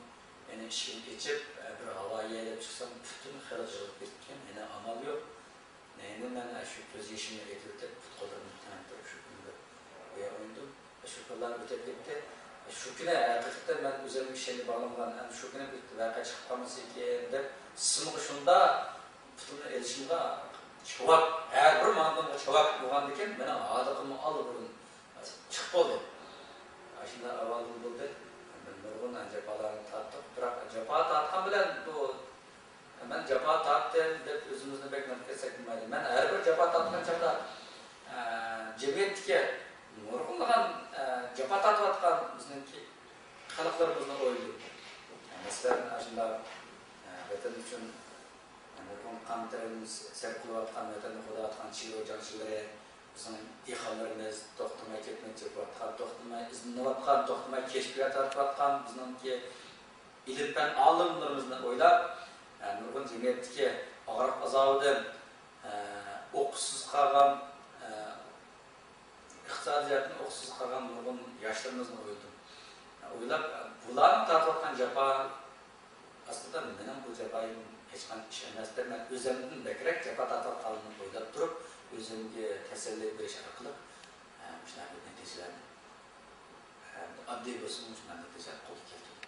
يەنە ئىشىكنى ئېچىپ، بىر ھاۋا يەي دەپ چىقسام، پۈتۈن خەلق يىغىلىپ كېتىپتىكەن. يەنە ئامال يوق. يەنە مەن شۇ كۆز يېشىمنى ئېتىۋېتىپ، پۇت-قوللىرىمنى تەڭ تۇرۇپ، شۇ كۈنى بىر ئويۇن ئوينىدىم. شۇ كۈنلەر ئۆتۈپ كەتتى. شۇ كۈنى ھەقىقەتەن مەن ئۆزۈمگە ئىشەنچ باغلانغان، ئەمدى شۇ كۈنى بىر ۋەقە چىقىپ قالمىسىكىن دەپ، سىمغا شۇنداق پۇتۇمنى ئېلىشىمغا چاۋاك، ھەر بىر ماڭغىنىمغا چاۋاك بولغاندىكىن، مېنىڭ ھالىقىممۇ ئاللىبۇرۇن چىقىپ بولدى. ئاشۇنداق ئەھۋالدىن بولدى. بىر نۇرغۇن جاپالارنى تارتتۇق. بىراق جاپا تارتقان بىلەن بۇ، مەن جاپا تارتتىم دەپ ئۆزىمىزنى بەك نېمە قىلساك بولمايدۇ. مەن ھەر بىر جاپا تارتقان چاغدا، ئە، جەمئىيەتتىكى نۇرغۇنلىغان، ئە، جاپا تارتىۋاتقان بىزنىڭكى خەلقلىرىمىزنى ئويلىدىم. مەسىلەن، ئاشۇنداق، ئە، ۋەتەن ئۈچۈن نۇرغۇن قان تېرىنى سەرپ قىلىۋاتقان، ۋەتەننى قوغداۋاتقان چېگرا جەڭچىلىرى، بىزنىڭ دېھقانلىرىمىز توختىماي كەتمەن چېپىۋاتقان، توختىماي ئىزدىنىۋاتقان، توختىماي كەشپىيات تارتىۋاتقان بىزنىڭكى ئىلىم-پەن ئالىملىرىمىزنى ئويلاپ، ئە، نۇرغۇن جەمئىيەتتىكى ئاغرىق-ئازابىدىن، ئە، ئوقۇشسىز قالغان، ئە، ئىقتىسادىي جەھەتتىن ئوقۇشسىز قالغان نۇرغۇن ياشلىرىمىزنى ئويلىدىم. ئويلاپ، بۇلارنىڭ تارتىۋاتقان جاپا ئاستىدا مېنىڭ بۇ جاپايىم ھېچقانداق ئىش ئەمەس دەپ، مەن ئۆزۈمدىن بەكرەك جاپا تارتىۋاتقانلىقىمنى ئويلاپ تۇرۇپ، ئۆزۈمگە تەسەللى بېرىش ئارقىلىق، ئە، مۇشۇنداق بىر نەتىجىلەرنى، ئە، ئاددىي بولسىمۇ مۇشۇنداق نەتىجىلەرنى قولغا كەلتۈردۈم.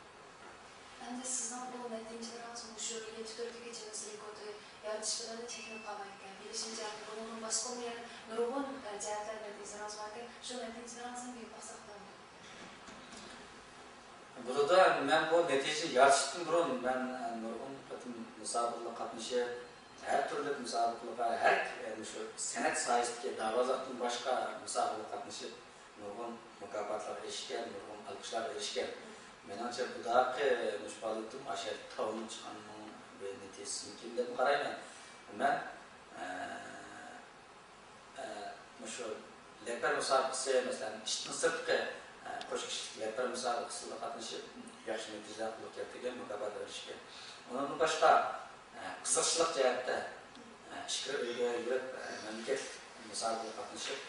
ئەمدى سىزنىڭ بۇ نەتىجىلىرىڭىز مۇشۇ يەتتە تۈردىكى جىنس رېكورتى يارىتىش بىلەنلا چەكلىنىپ قالمايدىكەن. بىلىشىمچە، بۇنىڭدىن باشقىمۇ يەنە نۇرغۇن، ئە، جەھەتلەردە نەتىجىلىرىڭىز باركەن. شۇ نەتىجىلىرىڭىزنى بىر باقساق بولامدۇ؟ بولىدۇ. مەن بۇ نەتىجىنى يارىتىشتىن بۇرۇن مەن، ئە، نۇرغۇن قېتىم مۇسابىقىلەرگە قاتنىشىپ، ھەر تۈرلۈك مۇسابىقىلەرگە، ھەر، ئە، مۇشۇ سەنئەت ساھەسىدىكى دەرۋازالاردىن باشقا مۇسابىقىلەرگە قاتنىشىپ، نۇرغۇن مۇكاپاتلارغا ئېرىشكەن، نۇرغۇن ئالقىشلارغا ئېرىشكەن. مېنىڭچە، بۇداقى مۇشۇ پائالىيىتىم ئاشۇ تاۋنى چىققاننىڭ بىر نەتىجىسىمىكىن دەپ قارايمەن. مەن، ئە، ئە، مۇشۇ لەپەر مۇسابىقىسى، مەسىلەن، ئىشتىن سىرتقى، ئە، قوش كىشىلىك لەپەر مۇسابىقىسىدا قاتنىشىپ، ياخشى نەتىجىلەر قولغا كەلتۈرگەن، مۇكاپات ئېرىشكەن. ئۇنىڭدىن باشقا، ئە، قىزىقچىلىق جەھەتتە، ئە، ئىچكىرى ئۆيگە يۈرۈپ، ئە، مەملىكەتلىك مۇسابىقىگە قاتنىشىپ،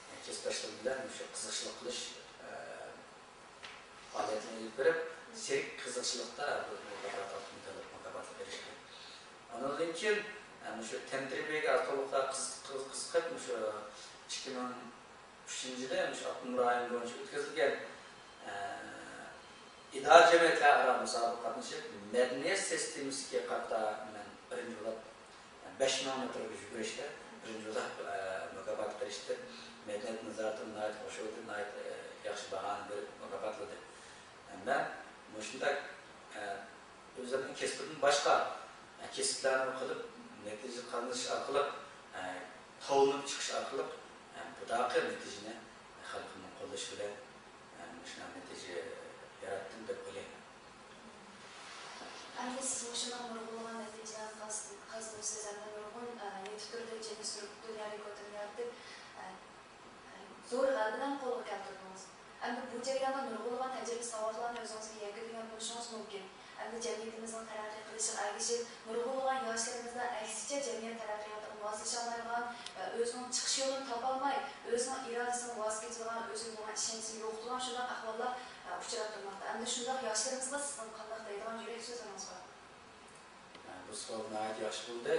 ئە، كەسىپداشلىرىم بىلەن مۇشۇ قىزىقچىلىق قىلىش، ئە، پائالىيەتنى ئېلىپ بېرىپ، سېرك قىزىقچىلىقتا بۇ، بۇ مۇكاپاتقا ئېرىشكەن. ئۇنىڭدىن كېيىن، ئە، مۇشۇ تەنتەربىيەگە ئاز-تولا قىز-، قىز-، قىزىقىپ، مۇشۇ ئىككى مىڭ ئۈچىنچى يىلى مۇشۇ ئاپتونوم رايون بويىچە ئۆتكۈزۈلگەن، ئە، ئىدارە جەمئىيەتلەر ئارا مۇسابىقىگە قاتنىشىپ، مەدەنىيەت سىستېمىسىگە قارىتا مەن بىرىنچى بولۇپ، بەش مىڭ مېتىرغا يۈگۈرۈشتە بىرىنچى بولۇپ، ئە، مۇكاپاتقا ئېرىشتىم. مەدەنىيەت نازارىتىمۇ ناھايىتى خۇش بولدى، ناھايىتى، ئە، ياخشى باھانى بېرىپ مۇكاپاتلىدى. مەن مۇشۇنداق، ئە، ئۆزۈمنىڭ كەسپىدىن باشقا، ئە، كەسىپلەرنى قىلىپ، نەتىجە قازىنىش ئارقىلىق، ئە، تاۋنىپ چىقىش ئارقىلىق، ئە، بۇداقى نەتىجىنى خەلقىمنىڭ قوللىشى بىلەن، ئە، مۇشۇنداق نەتىجە ياراتتىم دەپ ئويلايمەن. ئەمدى سىز مۇشۇنداق نۇرغۇنلىغان نەتىجىلەرنى قاز-، قازىنىپسىز ھەمدە نۇرغۇن، ئە، يەتتە تۈردە جىنس دۇنيا رېكورتىنى يارىتىپ، ئە، زور غەلىبىلەرنى قولغا كەلتۈردىڭىز. ئەمدى بۇ جەرياندا نۇرغۇنلىغان تەجرىبە-ساۋاتلارنى ئۆزىڭىزگە يەكۈنلىگەن بولۇشىڭىز مۇمكىن. ئەمدى جەمئىيىتىمىزنىڭ تەرەققىي قىلىشىغا ئەگىشىپ، نۇرغۇنلىغان ياشلىرىمىزدا ئەكسىچە جەمئىيەت تەرەققىياتىغا ماسلىشالمايدىغان ۋە ئۆزىنىڭ چىقىش يولىنى تاپالماي، ئۆزىنىڭ ئىرادىسىدىن ۋاز كېچىدىغان، ئۆزىگە بولغان ئىشەنچىنى يوقىتىدىغان شۇنداق ئەھۋاللار، ئە، ئۇچراپ تۇرماقتا. ئەمدى شۇنداق ياشلىرىمىزغا سىزنىڭ قانداق دەيدىغان يۈرەك سۆزلىرىڭىز بار؟ بۇ سوئال ناھايىتى ياخشى بولدى.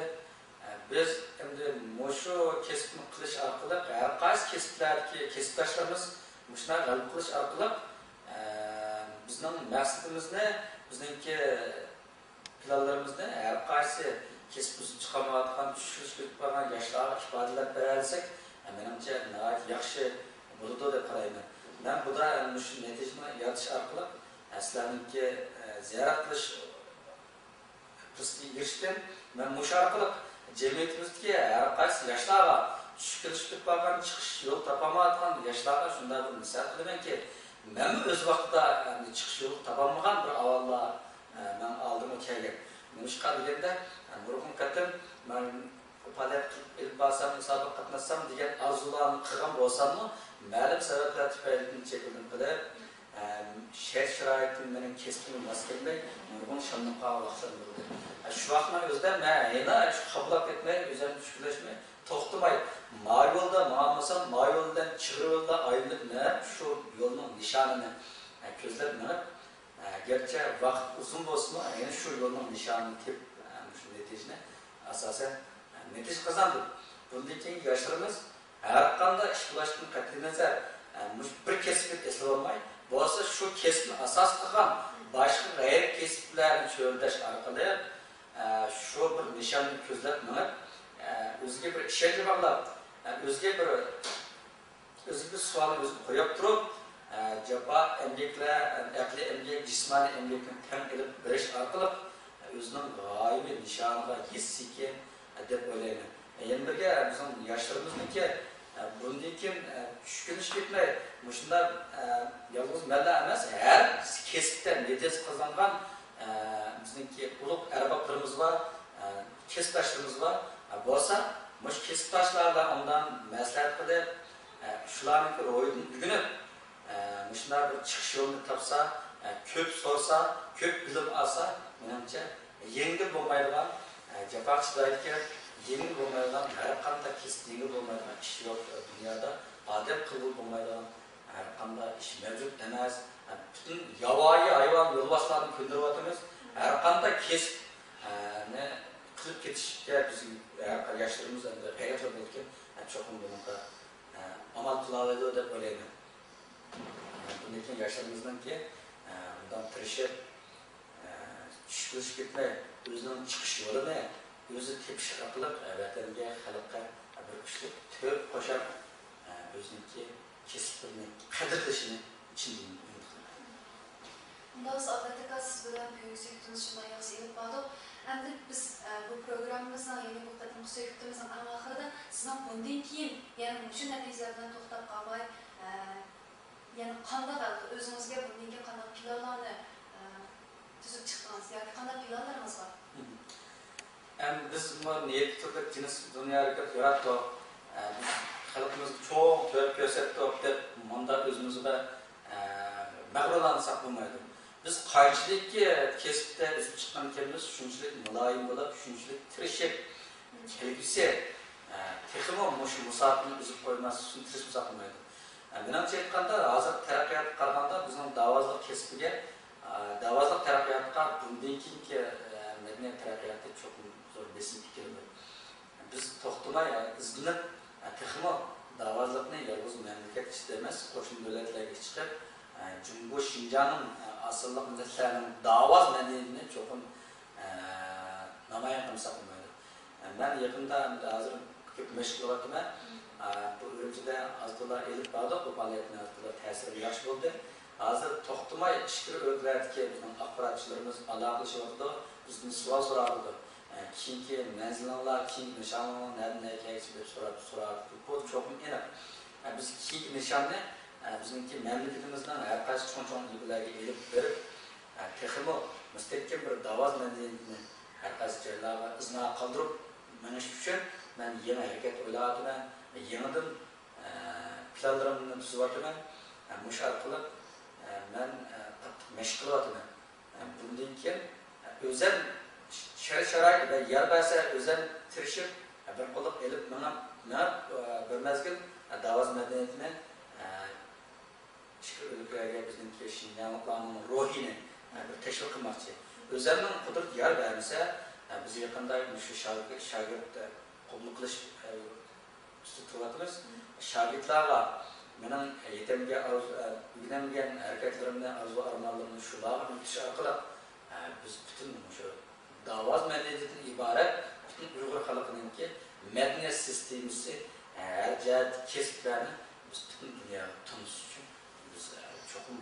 بىز ئەمدى مۇشۇ كەسىپنى قىلىش ئارقىلىق، ھەر قايسى كەسىپلەردىكى كەسىپداشلىرىمىز مۇشۇنداق غەلىبە قىلىش ئارقىلىق، بىزنىڭ مەقسىتىمىزنى، بىزنىڭكى پىلانلىرىمىزنى ھەر قايسى كەسىپ ئۆزى چىقالمايۋاتقان، چۈشكۈنلىشىپ كېتىپ قالغان ياشلارغا ئىپادىلەپ بېرەلىسەك، مېنىڭچە ناھايىتى ياخشى بولىدۇ دەپ قارايمەن. مەن بۇدا مۇشۇ نەتىجىنى يارىتىش ئارقىلىق سىلەرنىڭكى زىيارەت قىلىش پۇرسىتىگە ئېرىشتىم. مەن مۇشۇ ئارقىلىق جەمئىيىتىمىزدىكى ھەر قايسى ياشلارغا، چۈشكۈنلىشىپ كېتىپ قالغان، چىقىش يولى تاپالمايۋاتقان ياشلارغا شۇنداق بىر نەسىھەت قىلىمەنكى، مەنمۇ ئۆز ۋاقتىدا، ئەمدى، چىقىش يولى تاپالمىغان بىر ئاۋازلار، ئە، مەن ئالدىمغا كەلگەن. نېمىشقا دېگەندە، ئە، نۇرغۇن قېتىم مەن پائالىيەت ئېلىپ بارسام، مۇسابىقە قاتناشسام دېگەن ئارزۇلارنى قىلغان بولساممۇ، مەلۇم سەۋەبلەر تۈپەيلىدىن چېكىندىم قېلىپ، ئە، شەرت-شارائىتىم مېنىڭ كەسپىمگە ماس كەلمەي، نۇرغۇن شاملىق قالغان ۋاقىتلىرىم بولدى. ئە، شۇ ۋاقىتنىڭ ئۆزىدە مەن يەنە شۇ قاپلاپ كەتمەي، ئۆزۈمنى چۈشكۈنلەشمەي، توختىماي، ما يولدا ماڭالمىسام، ما يولدىن چىغىر يولدا ئايلىنىپ مېڭىپ، شۇ يولنىڭ نىشانىنى، ئە، كۆزلەپ مېڭىپ، ئە، گەرچە ۋاقىت ئۇزۇن بولسىمۇ، يەنە شۇ يولنىڭ نىشانىنى تېپىپ، ئە، مۇشۇ نەتىجىنى ئاساسەن، ئە، نەتىجە قازاندىم. بۇندىن كېيىنكى ياشلىرىمىز ھەرقانداق ئىش بولۇشتىن قەتئىينەزەر، ئە، مۇشۇ بىر كەسىپكە ئېسىلىۋالماي، بولسا شۇ كەسىپنى ئاساس قىلغان باشقا غەيرىي كەسىپلەرنى چۆرىدەش ئارقىلىق، ئە، شۇ بىر نىشاننى كۆزلەپ مېڭىپ، ئە، ئۆزىگە بىر ئىشەنچ باغلاپ، ئە، ئۆزىگە بىر، ئۆزىگە بىر سوئالنى ئۆزىگە قويۇپ تۇرۇپ، ئە، جاپا ئەمگەكلەر، ئەقلىي ئەمگەك، جىسمانىي ئەمگەكنى تەڭ ئېلىپ بېرىش ئارقىلىق، ئە، ئۆزىنىڭ غايىۋى نىشانىغا يېتىشىكەن، ئە، دەپ ئويلايمەن. ئە، يەنە بىرگە، بىزنىڭ ياشلىرىمىزنىڭكى، ئە، بۇندىن كېيىن، ئە، چۈشكۈنلىشىپ كەتمەي، مۇشۇنداق، ئە، يالغۇز مەنلا ئەمەس، ھەر كەسىپتە نەتىجە قازانغان، ئە، بىزنىڭكى ئۇلۇغ ئەربابلىرىمىز بار، ئە، كەسىپداشلىرىمىز بار. ئە، بولسا، مۇشۇ كەسىپداشلار بىلەن ئاندىن مەسلىھەت قىلىپ، ئە، شۇلارنىڭكى روھىدىن ئۆگىنىپ، ئە، مۇشۇنداق بىر چىقىش يولىنى تاپسا، ئە، كۆپ سورىسا، كۆپ بىلىم ئالسا، مېنىڭچە، يەڭگىل بولمايدىغان، ئە، جاپاغا چىدايدىكەن، يەڭگىل بولمايدىغان، ھەر قانداق كەسىپ يەڭگىل بولمايدىغان ئىش يوق، ئە، دۇنيادا ئادەم قىلغىلى بولمايدىغان ھەر قانداق ئىش مەۋجۇت ئەمەس. ئە، پۈتۈن ياۋايى ھايۋان يولۋاسلارنى كۆندۈرۈۋاتىمىز. ھەر قانداق كەسىپ، ئە، نى قىلىپ كېتىشكە بىز، ئە، ياشلىرىمىز ئەمدى غەيرەتلىك بولىدىكەن. ئە، چوقۇم بۇنىڭغا، ئە، ئامال قىلالايدۇ دەپ ئويلايمەن. ئە، بۇندىن كېيىن ياشلىرىمىزنىڭكى، ئە، مۇنداق تىرىشىپ، ئە، چۈشكۈنلىشىپ كەتمەي، ئۆزىنىڭ چىقىش يولىنى ئۆزى تېپىش ئارقىلىق، ئە، ۋەتەنگە، خەلققە، ئە، بىر كۈچلۈك تۆھپە قوشار، ئە، ئۆزىنىڭكى كەسىپلىرىنى قەدىرلىشىنى چىن دىلىمدىن ئۈمىد قىلىمەن. ئۇنداق بولسا، ئابلەت ئاكا، سىز بىلەن بۈگۈنكى سۆھبىتىمىزنى شۇنداق ياخشى ئېلىپ باردۇق. ئەمدى بىز، ئە، بۇ پروگراممىمىزنىڭ، يەنى بۇ قېتىمقى سۆھبىتىمىزنىڭ ئەڭ ئاخىرىدا سىزنىڭ بۇندىن كېيىن يەنە مۇشۇ نەتىجىلەر بىلەن توختاپ قالماي، ئە، يەنە قانداق ھالدا ئۆزىڭىزگە بۇندىن كېيىن قانداق پىلانلارنى، ئە، تۈزۈپ چىقتىڭىز ياكى قانداق پىلانلىرىڭىز بار؟ ئەمدى بىز مۇ-، نەچچە تۈرلۈك جىنس دۇنيا ھەرىكەت ياراتتۇق. ئە، بىز خەلقىمىزگە چوڭ تۆھپە كۆرسەتتۇق دەپ مۇنداق ئۆزىمىزگە، ئە، مەغرۇرلانساق بولمايدۇ. بىز قانچىلىككى كەسىپتە ئۆسۈپ چىققان ئىكەنمىز، شۇنچىلىك مۇلايىم بولۇپ، شۇنچىلىك تىرىشىپ، كەلگۈسى، ئە، تېخىمۇ مۇشۇ مۇساپىنى ئۈزۈپ قويماس ئۈچۈن تىرىشمىساق بولمايدۇ. ئە، مېنىڭچە ئېيتقاندا، ھازىرقى تەرەققىياتقا قارىغاندا، بىزنىڭ داۋازلىق كەسپىگە، ئە، داۋازلىق تەرەققىياتقا بۇندىن كېيىنكى، ئە، مەدەنىيەت تەرەققىياتى چوقۇم زور بېسىم كېلىدۇ. بىز توختىماي، ئە، ئىزدىنىپ، ئە، تېخىمۇ داۋازلىقنى يالغۇز مەملىكەت ئىچىدە ئەمەس، قوشنا دۆلەتلەرگە چىقىپ، ئە، جۇڭگو شىنجاڭنىڭ، ئە، ئاز سانلىق مىللەتلەرنىڭ داۋاز مەدەنىيىتىنى چوقۇم، ئە، نامايان قىلمىساق بولمايدۇ. ئە، مەن يېقىندا، ھازىر كۆپ مەشىق قىلىۋاتىمەن. ئە، بۇ ئۈرۈمچىدە ئاز تولا ئېلىپ باردۇق، بۇ پائالىيەتنى ئاز تولا تەسىرى ياخشى بولدى. ھازىر توختىماي ئىچكىرى ئۆلكىلەردىكى بىزنىڭ ئاخباراتچىلىرىمىز ئالاقىلىشىۋاتىدۇ، بىزدىن سوئال سوراۋاتىدۇ. ئە، كېيىنكى مەنزىلىڭلار، كېيىنكى نىشانىڭلار نەدىن نەگىچە دەپ سوراپ، سوراپ، بۇ چوقۇم ئېنىق. ئە، بىز كېيىنكى نىشاننى، ئە، بىزنىڭكى مەملىكىتىمىزنىڭ ھەر قايسى چوڭ-چوڭ ئۆلكىلەرگە ئېلىپ بېرىپ، ئە، تېخىمۇ مۇستەھكەم بىر داۋاز مەدەنىيىتىنى ھەر قايسى جايلارغا ئىزنا قالدۇرۇپ مېڭىش ئۈچۈن مەن يېڭى ھەرىكەت ئويلاۋاتىمەن. يېڭىدىن، ئە، پىلانلىرىمنى تۈزۈۋاتىمەن. ئە، مۇشۇ ئارقىلىق، ئە، مەن، ئە، قاتتىق مەشىق قىلىۋاتىمەن. بۇندىن كېيىن ئۆزەم شەرت-شارائىت ۋە يار بەرسە، ئۆزەم تىرىشىپ، بىر قوللۇق ئېلىپ مېڭىپ، مەن، ئە، بىر مەزگىل، ئە، داۋاز مەدەنىيىتىنى، ئە، ئىچكى ئۆلكىلەرگە بىزنىڭكى شىنجاڭلىقلارنىڭ روھىنى، ئە، بىر تەشۋىق قىلماقچى. ئۆزەمنىڭ قۇدرىتى يار بەرمىسە، ئە، بىز يېقىندا مۇشۇ شاگىرت، شاگىرت، ئە، قوبۇل قىلىش، ئە، ئۈستىدە تۇرۇۋاتىمىز. شاگىرتلارغا مېنىڭ يېتەمگە ئارزۇ، ئە، ئۆگىنەمگەن ھەرىكەتلىرىمنى، ئارزۇ ئارمانلىرىمنى شۇلارغا ئۆتكۈزۈش ئارقىلىق، ئە، بىز پۈتۈن مۇشۇ داۋاز مەدەنىيىتىدىن ئىبارەت پۈتۈن ئۇيغۇر خەلقىنىڭكى مەدەنىيەت سىستېمىسى، ھەر جەھەتتىكى كەسىپلەرنى بىز پۈتۈن دۇنياغا تونۇتۇش ئۈچۈن بىز، ئە، چوقۇم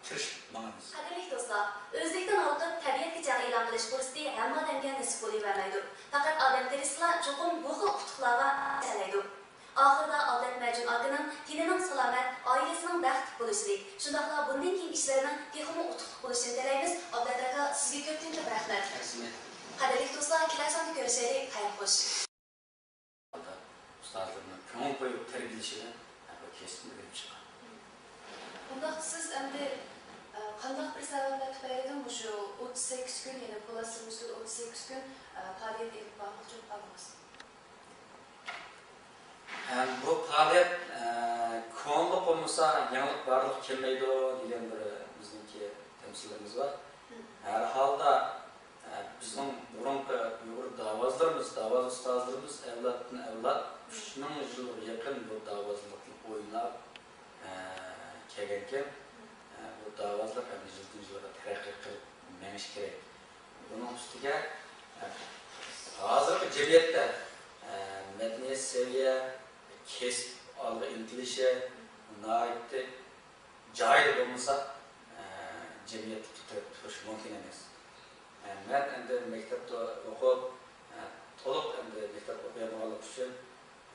تىرىشىپ ماڭىمىز. قەدىرلىك دوستلار، ئۆزلۈكتىن ھالقىپ، تەبىئەتكە چاڭ ئېلان قىلىش پۇرسىتى ھەممە ئادەمگە نېسىپ بولۇۋەرمەيدۇ. پەقەت ئادەم تىرىشسىلا، چوقۇم بۇ خىل ئۇتۇقلارغا ئېرىشەلەيدۇ. ئاخىرىدا ئابلەت مەجۇن ئاكىنىڭ تېنىنىڭ سالامەت، ئائىلىسىنىڭ بەختلىك بولۇشىنى، شۇنداقلا بۇندىن كېيىنكى ئىشلىرىنىڭ تېخىمۇ ئۇتۇقلۇق بولۇشىنى تىلەيمىز. ئابلەت ئاكا، سىزگە كۆپتىن كۆپ رەھمەت. رەھمەت. قەدىرلىك دوستلار، كېلەر ساندا كۆرۈشەيلى. خەير خوش. ئۇستازلىرىنىڭ كۆڭۈل قويۇپ تەربىيەلىشى بىلەن بۇ كەسىپنى ئۆگىنىپ چىققان. ئۇنداق سىز ئەمدى، ئە، قانداق بىر سەۋەبلەر تۈپەيلىدىن مۇشۇ ئوتتۇز سەككىز كۈن، يەنى پولاتسىر ئىنستىتۇتى ئوتتۇز سەككىز كۈن، ئە، پائالىيەت ئېلىپ بارماقچى بولۇپ قالدىڭىز؟ ھەم بۇ پائالىيەت، ئە، كونىلىق بولمىسا، يېڭىلىق بارلىققا كەلمەيدۇ دېگەن بىر بىزنىڭكى تەمسىلىمىز بار. ھەر ھالدا، ئە، بىزنىڭ بۇرۇنقى ئۇيغۇر داۋازلىرىمىز، داۋاز ئۇستازلىرىمىز ئەۋلادتىن ئەۋلاد ئۈچ مىڭ يىلغا يېقىن بۇ داۋازلىقنى ئويناپ، ئە، كەلگەنكەن. ئە، بۇ داۋازلىق ئەمدى يىلدىن يىلغا تەرەققىي قىلىپ مېڭىشى كېرەك. بۇنىڭ ئۈستىگە، ئە، ھازىرقى جەمئىيەتتە، ئە، مەدەنىيەت سەۋىيە، كەسىپ ئالغا ئىنتىلىشى ناھايىتى جايىدا بولمىسا، ئە، جەمئىيەتتە پۇت تىرەپ تۇرۇش مۇمكىن ئەمەس. ئە، مەن ئەمدى مەكتەپتە ئوقۇپ، ئە، تولۇق ئەمدى مەكتەپتە ئوقۇيالمىغانلىقى ئۈچۈن،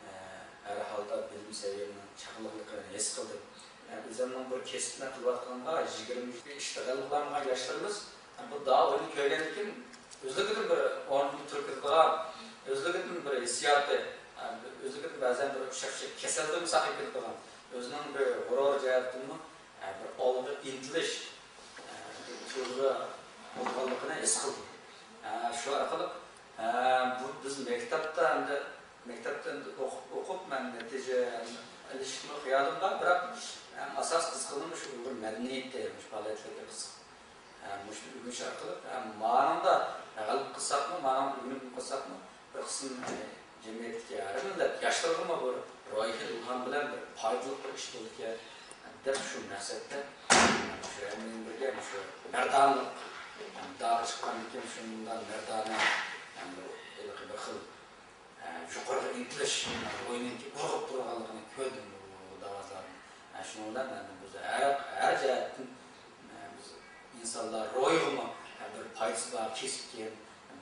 ئە، ھەر ھالدا بىلىم سەۋىيەمنىڭ چاقلىقلىقىنى ھېس قىلدىم. ئە، ئۆزۈمنىڭ بىر كەسىپنى قىلىۋاتقىنىمغا يىگىرمە يىل ئىشتا غەلىبە قىلالمىغان ياشلىرىمىز، ئە، بۇ داۋا ئويۇنى كۆرگەندىن كېيىن، ئۆزلۈكىدىن بىر ئورنىنى تۈركىتىدىغان، ئۆزلۈكىدىن بىر ھېسسىياتى، ئۆزلۈكىدىن بەزەن بىر ئۇششاق كېسەلدىنمۇ ساقىيىپ كېتىدىغان، ئۆزىنىڭ بىر غۇرۇر جەھەتتىنمۇ، بىر ئالغا ئىنتىلىش، بىر تۇيغۇ بولغانلىقىنى ھېس قىلدىم. شۇ ئارقىلىق، بۇ بىز مەكتەپتە ئەمدى، مەكتەپتە ئەمدى ئوقۇپ، ئوقۇپ مەن نەتىجە ئېلىشمۇ خىيالىم بار، بىراق ئەڭ ئاساسىي قىزىقىدىغىنىم شۇ ئۇيغۇر مەدەنىيىتى، مۇشۇ پائالىيەتلەرگە قىزىق. ھە، مۇشۇنى ئۆگىنىش ئارقىلىق، ھە، مانىڭدا غەلىبە قىلساقمۇ، مانىڭدا ئۆگىنىپ قىلساقمۇ، بىر قىسىم، ھە، جەمئىيەتتىكى ھەر مىللەت ياشلىرىغىمۇ بىر روھىي ئىلھام بىلەن بىر پايدىلىق بىر ئىش بولىدىكەن، دەپ شۇ مەقسەتتە، شۇ ھەممە بىلەن بىرگە شۇ مەردانىلىق، ھەم داغا چىققاندىن كېيىن شۇنداق مەردانە، ھەم بىر ھېلىقى بىر خىل ئە، يۇقىرىغا ئىنتىلىش روھىنىڭكى ئۇرغۇپ تۇرغانلىقىنى كۆردۈم بۇ داۋازلارنىڭ. ئە، شۇنىڭ بىلەن مەن بىز ھەر، ھەر جەھەتتىن، ئە، بىز ئىنسانلار روھىغىمۇ، ئە، بىر پايدىسى بار كەسىپكەن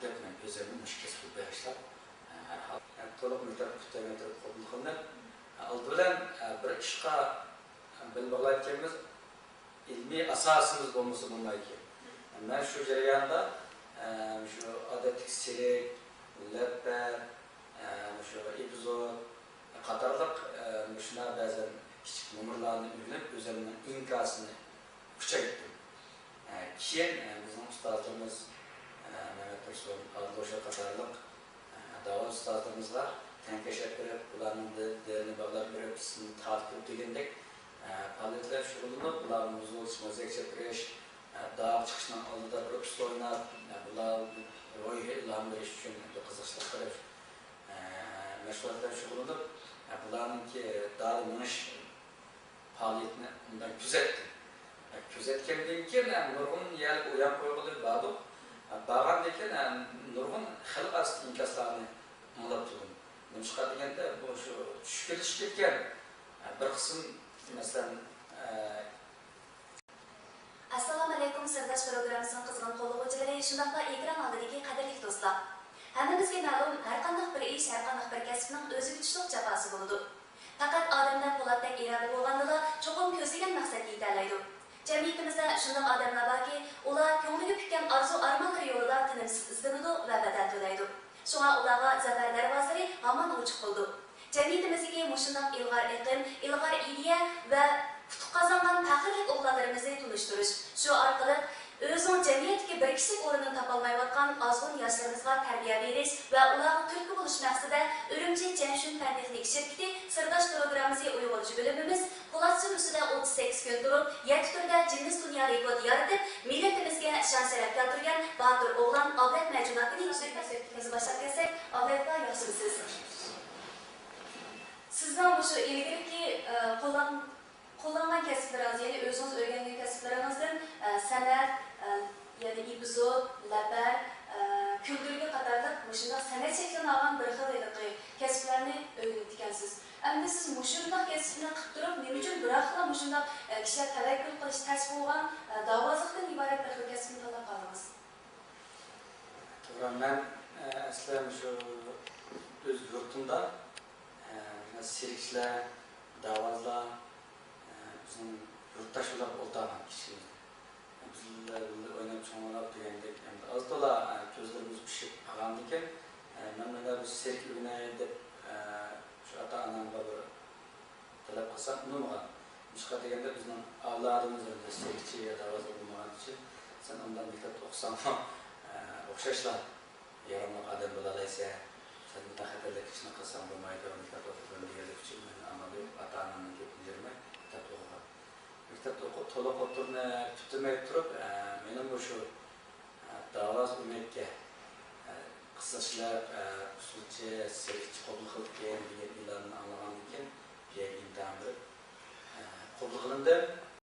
دەپ مەن ئۆزۈمنى مۇشۇ كەسىپكە بېغىشلاپ، ئە، ھەر ھال، ئە، تولۇق مەكتەپ پۈتتۈرگەن تەرەپ قوبۇل قىلىنىپ، ئە، ئالدى بىلەن، ئە، بىر ئىشقا بىل باغلايدىكەنمىز، ئىلمىي ئاساسىمىز بولمىسا بولمايدىكەن. مەن شۇ جەرياندا، ئە، شۇ ئادەتتىكى سېلىك، لەپپە، ئە، شۇ ئېپىزود قاتارلىق، ئە، مۇشۇنداق بەزەن كىچىك نومۇرلارنى ئۆگىنىپ، ئۆزۈمنىڭ ئىنكاسىنى كۈچەيتتىم. ئە، كېيىن، ئە، بىزنىڭ ئۇستازلىرىمىز، ئە، مەمەت تۇرسۇن، ئادىل ھوشۇر قاتارلىق داۋا ئۇستازلىرىمىزغا تەڭكەش ئەپ بېرىپ، ئۇلارنىڭ دى-، دىلىنى باغلاپ بېرىپ، سىزنى تارتىپ دېگەندەك، ئە، پائالىيەتلەر شۇغۇللىنىپ، ئۇلارغا مۇزۇل، مۆزەك چېپىرىش، ئە، داغ چىقىشنىڭ ئالدىدا بىر ئۇسسۇل ئويناپ، ئە، بۇلار روھىي ئىلھام بېرىش ئۈچۈن بىر قىزىقچىلىق قىلىش، ئە، مەشغۇلاتلار شۇغۇللىنىپ، ئە، بۇلارنىڭكى دالى مېڭىش پائالىيىتىنى ئۇنداق كۆزەتتىم. كۆزەتكەندىن كېيىن، نۇرغۇن يەرگە ئويۇن قويغىلى باردۇق. بارغاندىن كېيىن، نۇرغۇن خەلق ئارىسىدىكى ئىنكاسلارنى ئاڭلاپ تۇردۇم. نېمىشقا دېگەندە، بۇ شۇ چۈشكۈنلىشىپ كەتكەن بىر قىسىم، مەسىلەن، ئەسسالامۇئەلەيكۇم، سىرداش پروگراممىسىنىڭ قىزغىن قوللىغۇچىلىرى، شۇنداقلا ئېكران ئالدىدىكى قەدىرلىك دوستلار. ھەممىمىزگە مەلۇم، ھەرقانداق بىر ئىش، ھەرقانداق بىر كەسىپنىڭ ئۆزىگە چۈشلۈك جاپاسى بولىدۇ. پەقەت ئادەمدە پولاتتەك ئىرادە بولغاندىلا، چوقۇم كۆزلىگەن مەقسەتكە يېتەلەيدۇ. جەمئىيىتىمىزدە شۇنداق ئادەملەر باركى، ئۇلار كۆڭلىگە پۈككەن ئارزۇ-ئارمانلىرى يولىدا تىنىمسىز ئىزدىنىدۇ ۋە بەدەل تۆلەيدۇ. شۇڭا ئۇلارغا زەپەر دەرۋازىلىرى ھامان ئوچۇق بولىدۇ. جەمئىيىتىمىزدىكى مۇشۇنداق ئىلغار ئېقىم، ئىلغار ئىدىيە ۋە ئۇتۇق قازانغان پەخىرلىك ئوغلانلىرىمىزنى تونۇشتۇرۇش، شۇ ئارقىلىق ئۆزىنىڭ جەمئىيەتتىكى بىر كىشىلىك ئورنىنى تاپالمايۋاتقان ئازغۇن ياشلىرىمىزغا تەربىيە بېرىش ۋە ئۇلارغا تۈرتكە بولۇش مەقسىتىدە ئۈرۈمچى جەنشۈن پەن تېخنىك شىركىتى سىرداش پروگراممىسى ئۇيغۇرچە بۆلۈمىمىز پولاتچىنىڭ ئۈستىدە ئوتتۇز سەككىز كۈن تۇرۇپ، يەتتە تۈردە گىننېس دۇنيا رېكورت يارىتىپ، مىللىتىمىزگە شان-شەرەپ كەلتۈرگەن باتۇر ئوغلان ئابلەت مەجۇناپىنى بىز باشلاپ كەتسەك، ئابلەت ئاكا، ياخشىمۇسىز؟ سىزنىڭ مۇشۇ ئىلگىرىكى، ئە، قوللان-، قوللانغان كەسىپلىرىڭىز، يەنى ئۆزىڭىز ئۆگەنگەن كەسىپلىرىڭىزدىن، ئە، سەنئەت، ئە، يەنى ئېپىزود، لەپەر، ئە، كۈلدۈرگە قاتارلىق مۇشۇنداق سەنئەت شەكلىنى ئالغان بىر خىل ھېلىقى كەسىپلەرنى ئۆگىنىپتىكەنسىز. ئەمدى سىز مۇشۇنداق كەسىپنى قىلىپ تۇرۇپ، نېمە ئۈچۈن بىراقلا مۇشۇنداق، ئە، كىشىلەر تەۋەككۈل قىلىش تەس بولغان، ئە، داۋازلىقتىن ئىبارەت بىر خىل كەسىپنى تاللاپ قالدىڭىز؟ توغرا، مەن، ئە، ئەسلى مۇشۇ ئۆز يۇرتۇمدا، ئە، مانا سېركچىلەر، داۋازلار، ئە، بىزنىڭ يۇرتداش بولۇپ ئولتۇرغان كىچىكىمىزدە. بىز بىللە، بىللە ئويناپ چوڭلاپ دېگەندەك، ئەمدى ئاز تولا، ئە، كۆزلىرىمىز پىشىپ قالغاندىكىن، ئە، مەن مانا بۇ سېرك ئۆگىنەي دەپ، ئە، شۇ ئاتا-ئانامغا بىر تەلەپ قىلسام ئۇنىمىغان. نېمىشقا دېگەندە، بىزنىڭ ئەۋلادىمىز ئەمدى سېركچى يا داۋازلىق بولمىغان ئۈچۈن، سەن ئۇنداق مەكتەپتە ئوقۇساڭمۇ، ئە، ئوخشاشلا ياراملىق ئادەم بولالايسەن. سەن بۇنداق خەتەرلىك ئىشنى قىلساڭ بولمايدۇ، مەكتەپتە ئوقۇغىن دېگەنلىكى ئۈچۈن مەن ئامال يوق، ئاتا-ئانامنىڭ گېپىنى يىرماي مەكتەپتە ئوقۇغان. مەكتەپتە ئوقۇپ، تولۇق ئوتتۇرىنى پۈتتۈرمەي تۇرۇپ، ئە، مېنىڭ مۇشۇ، ئە، داۋاز ئۆمەككە، ئە، قىزىق ئىشلار، ئە، ئۇسسۇلچى، سېركچى قوبۇل قىلىدىكەن دېگەن ئېلاننى ئاڭلىغاندىن كېيىن، بۇ يەرگە ئىمتىھان بېرىپ، ئە، قوبۇل قىلىندىم.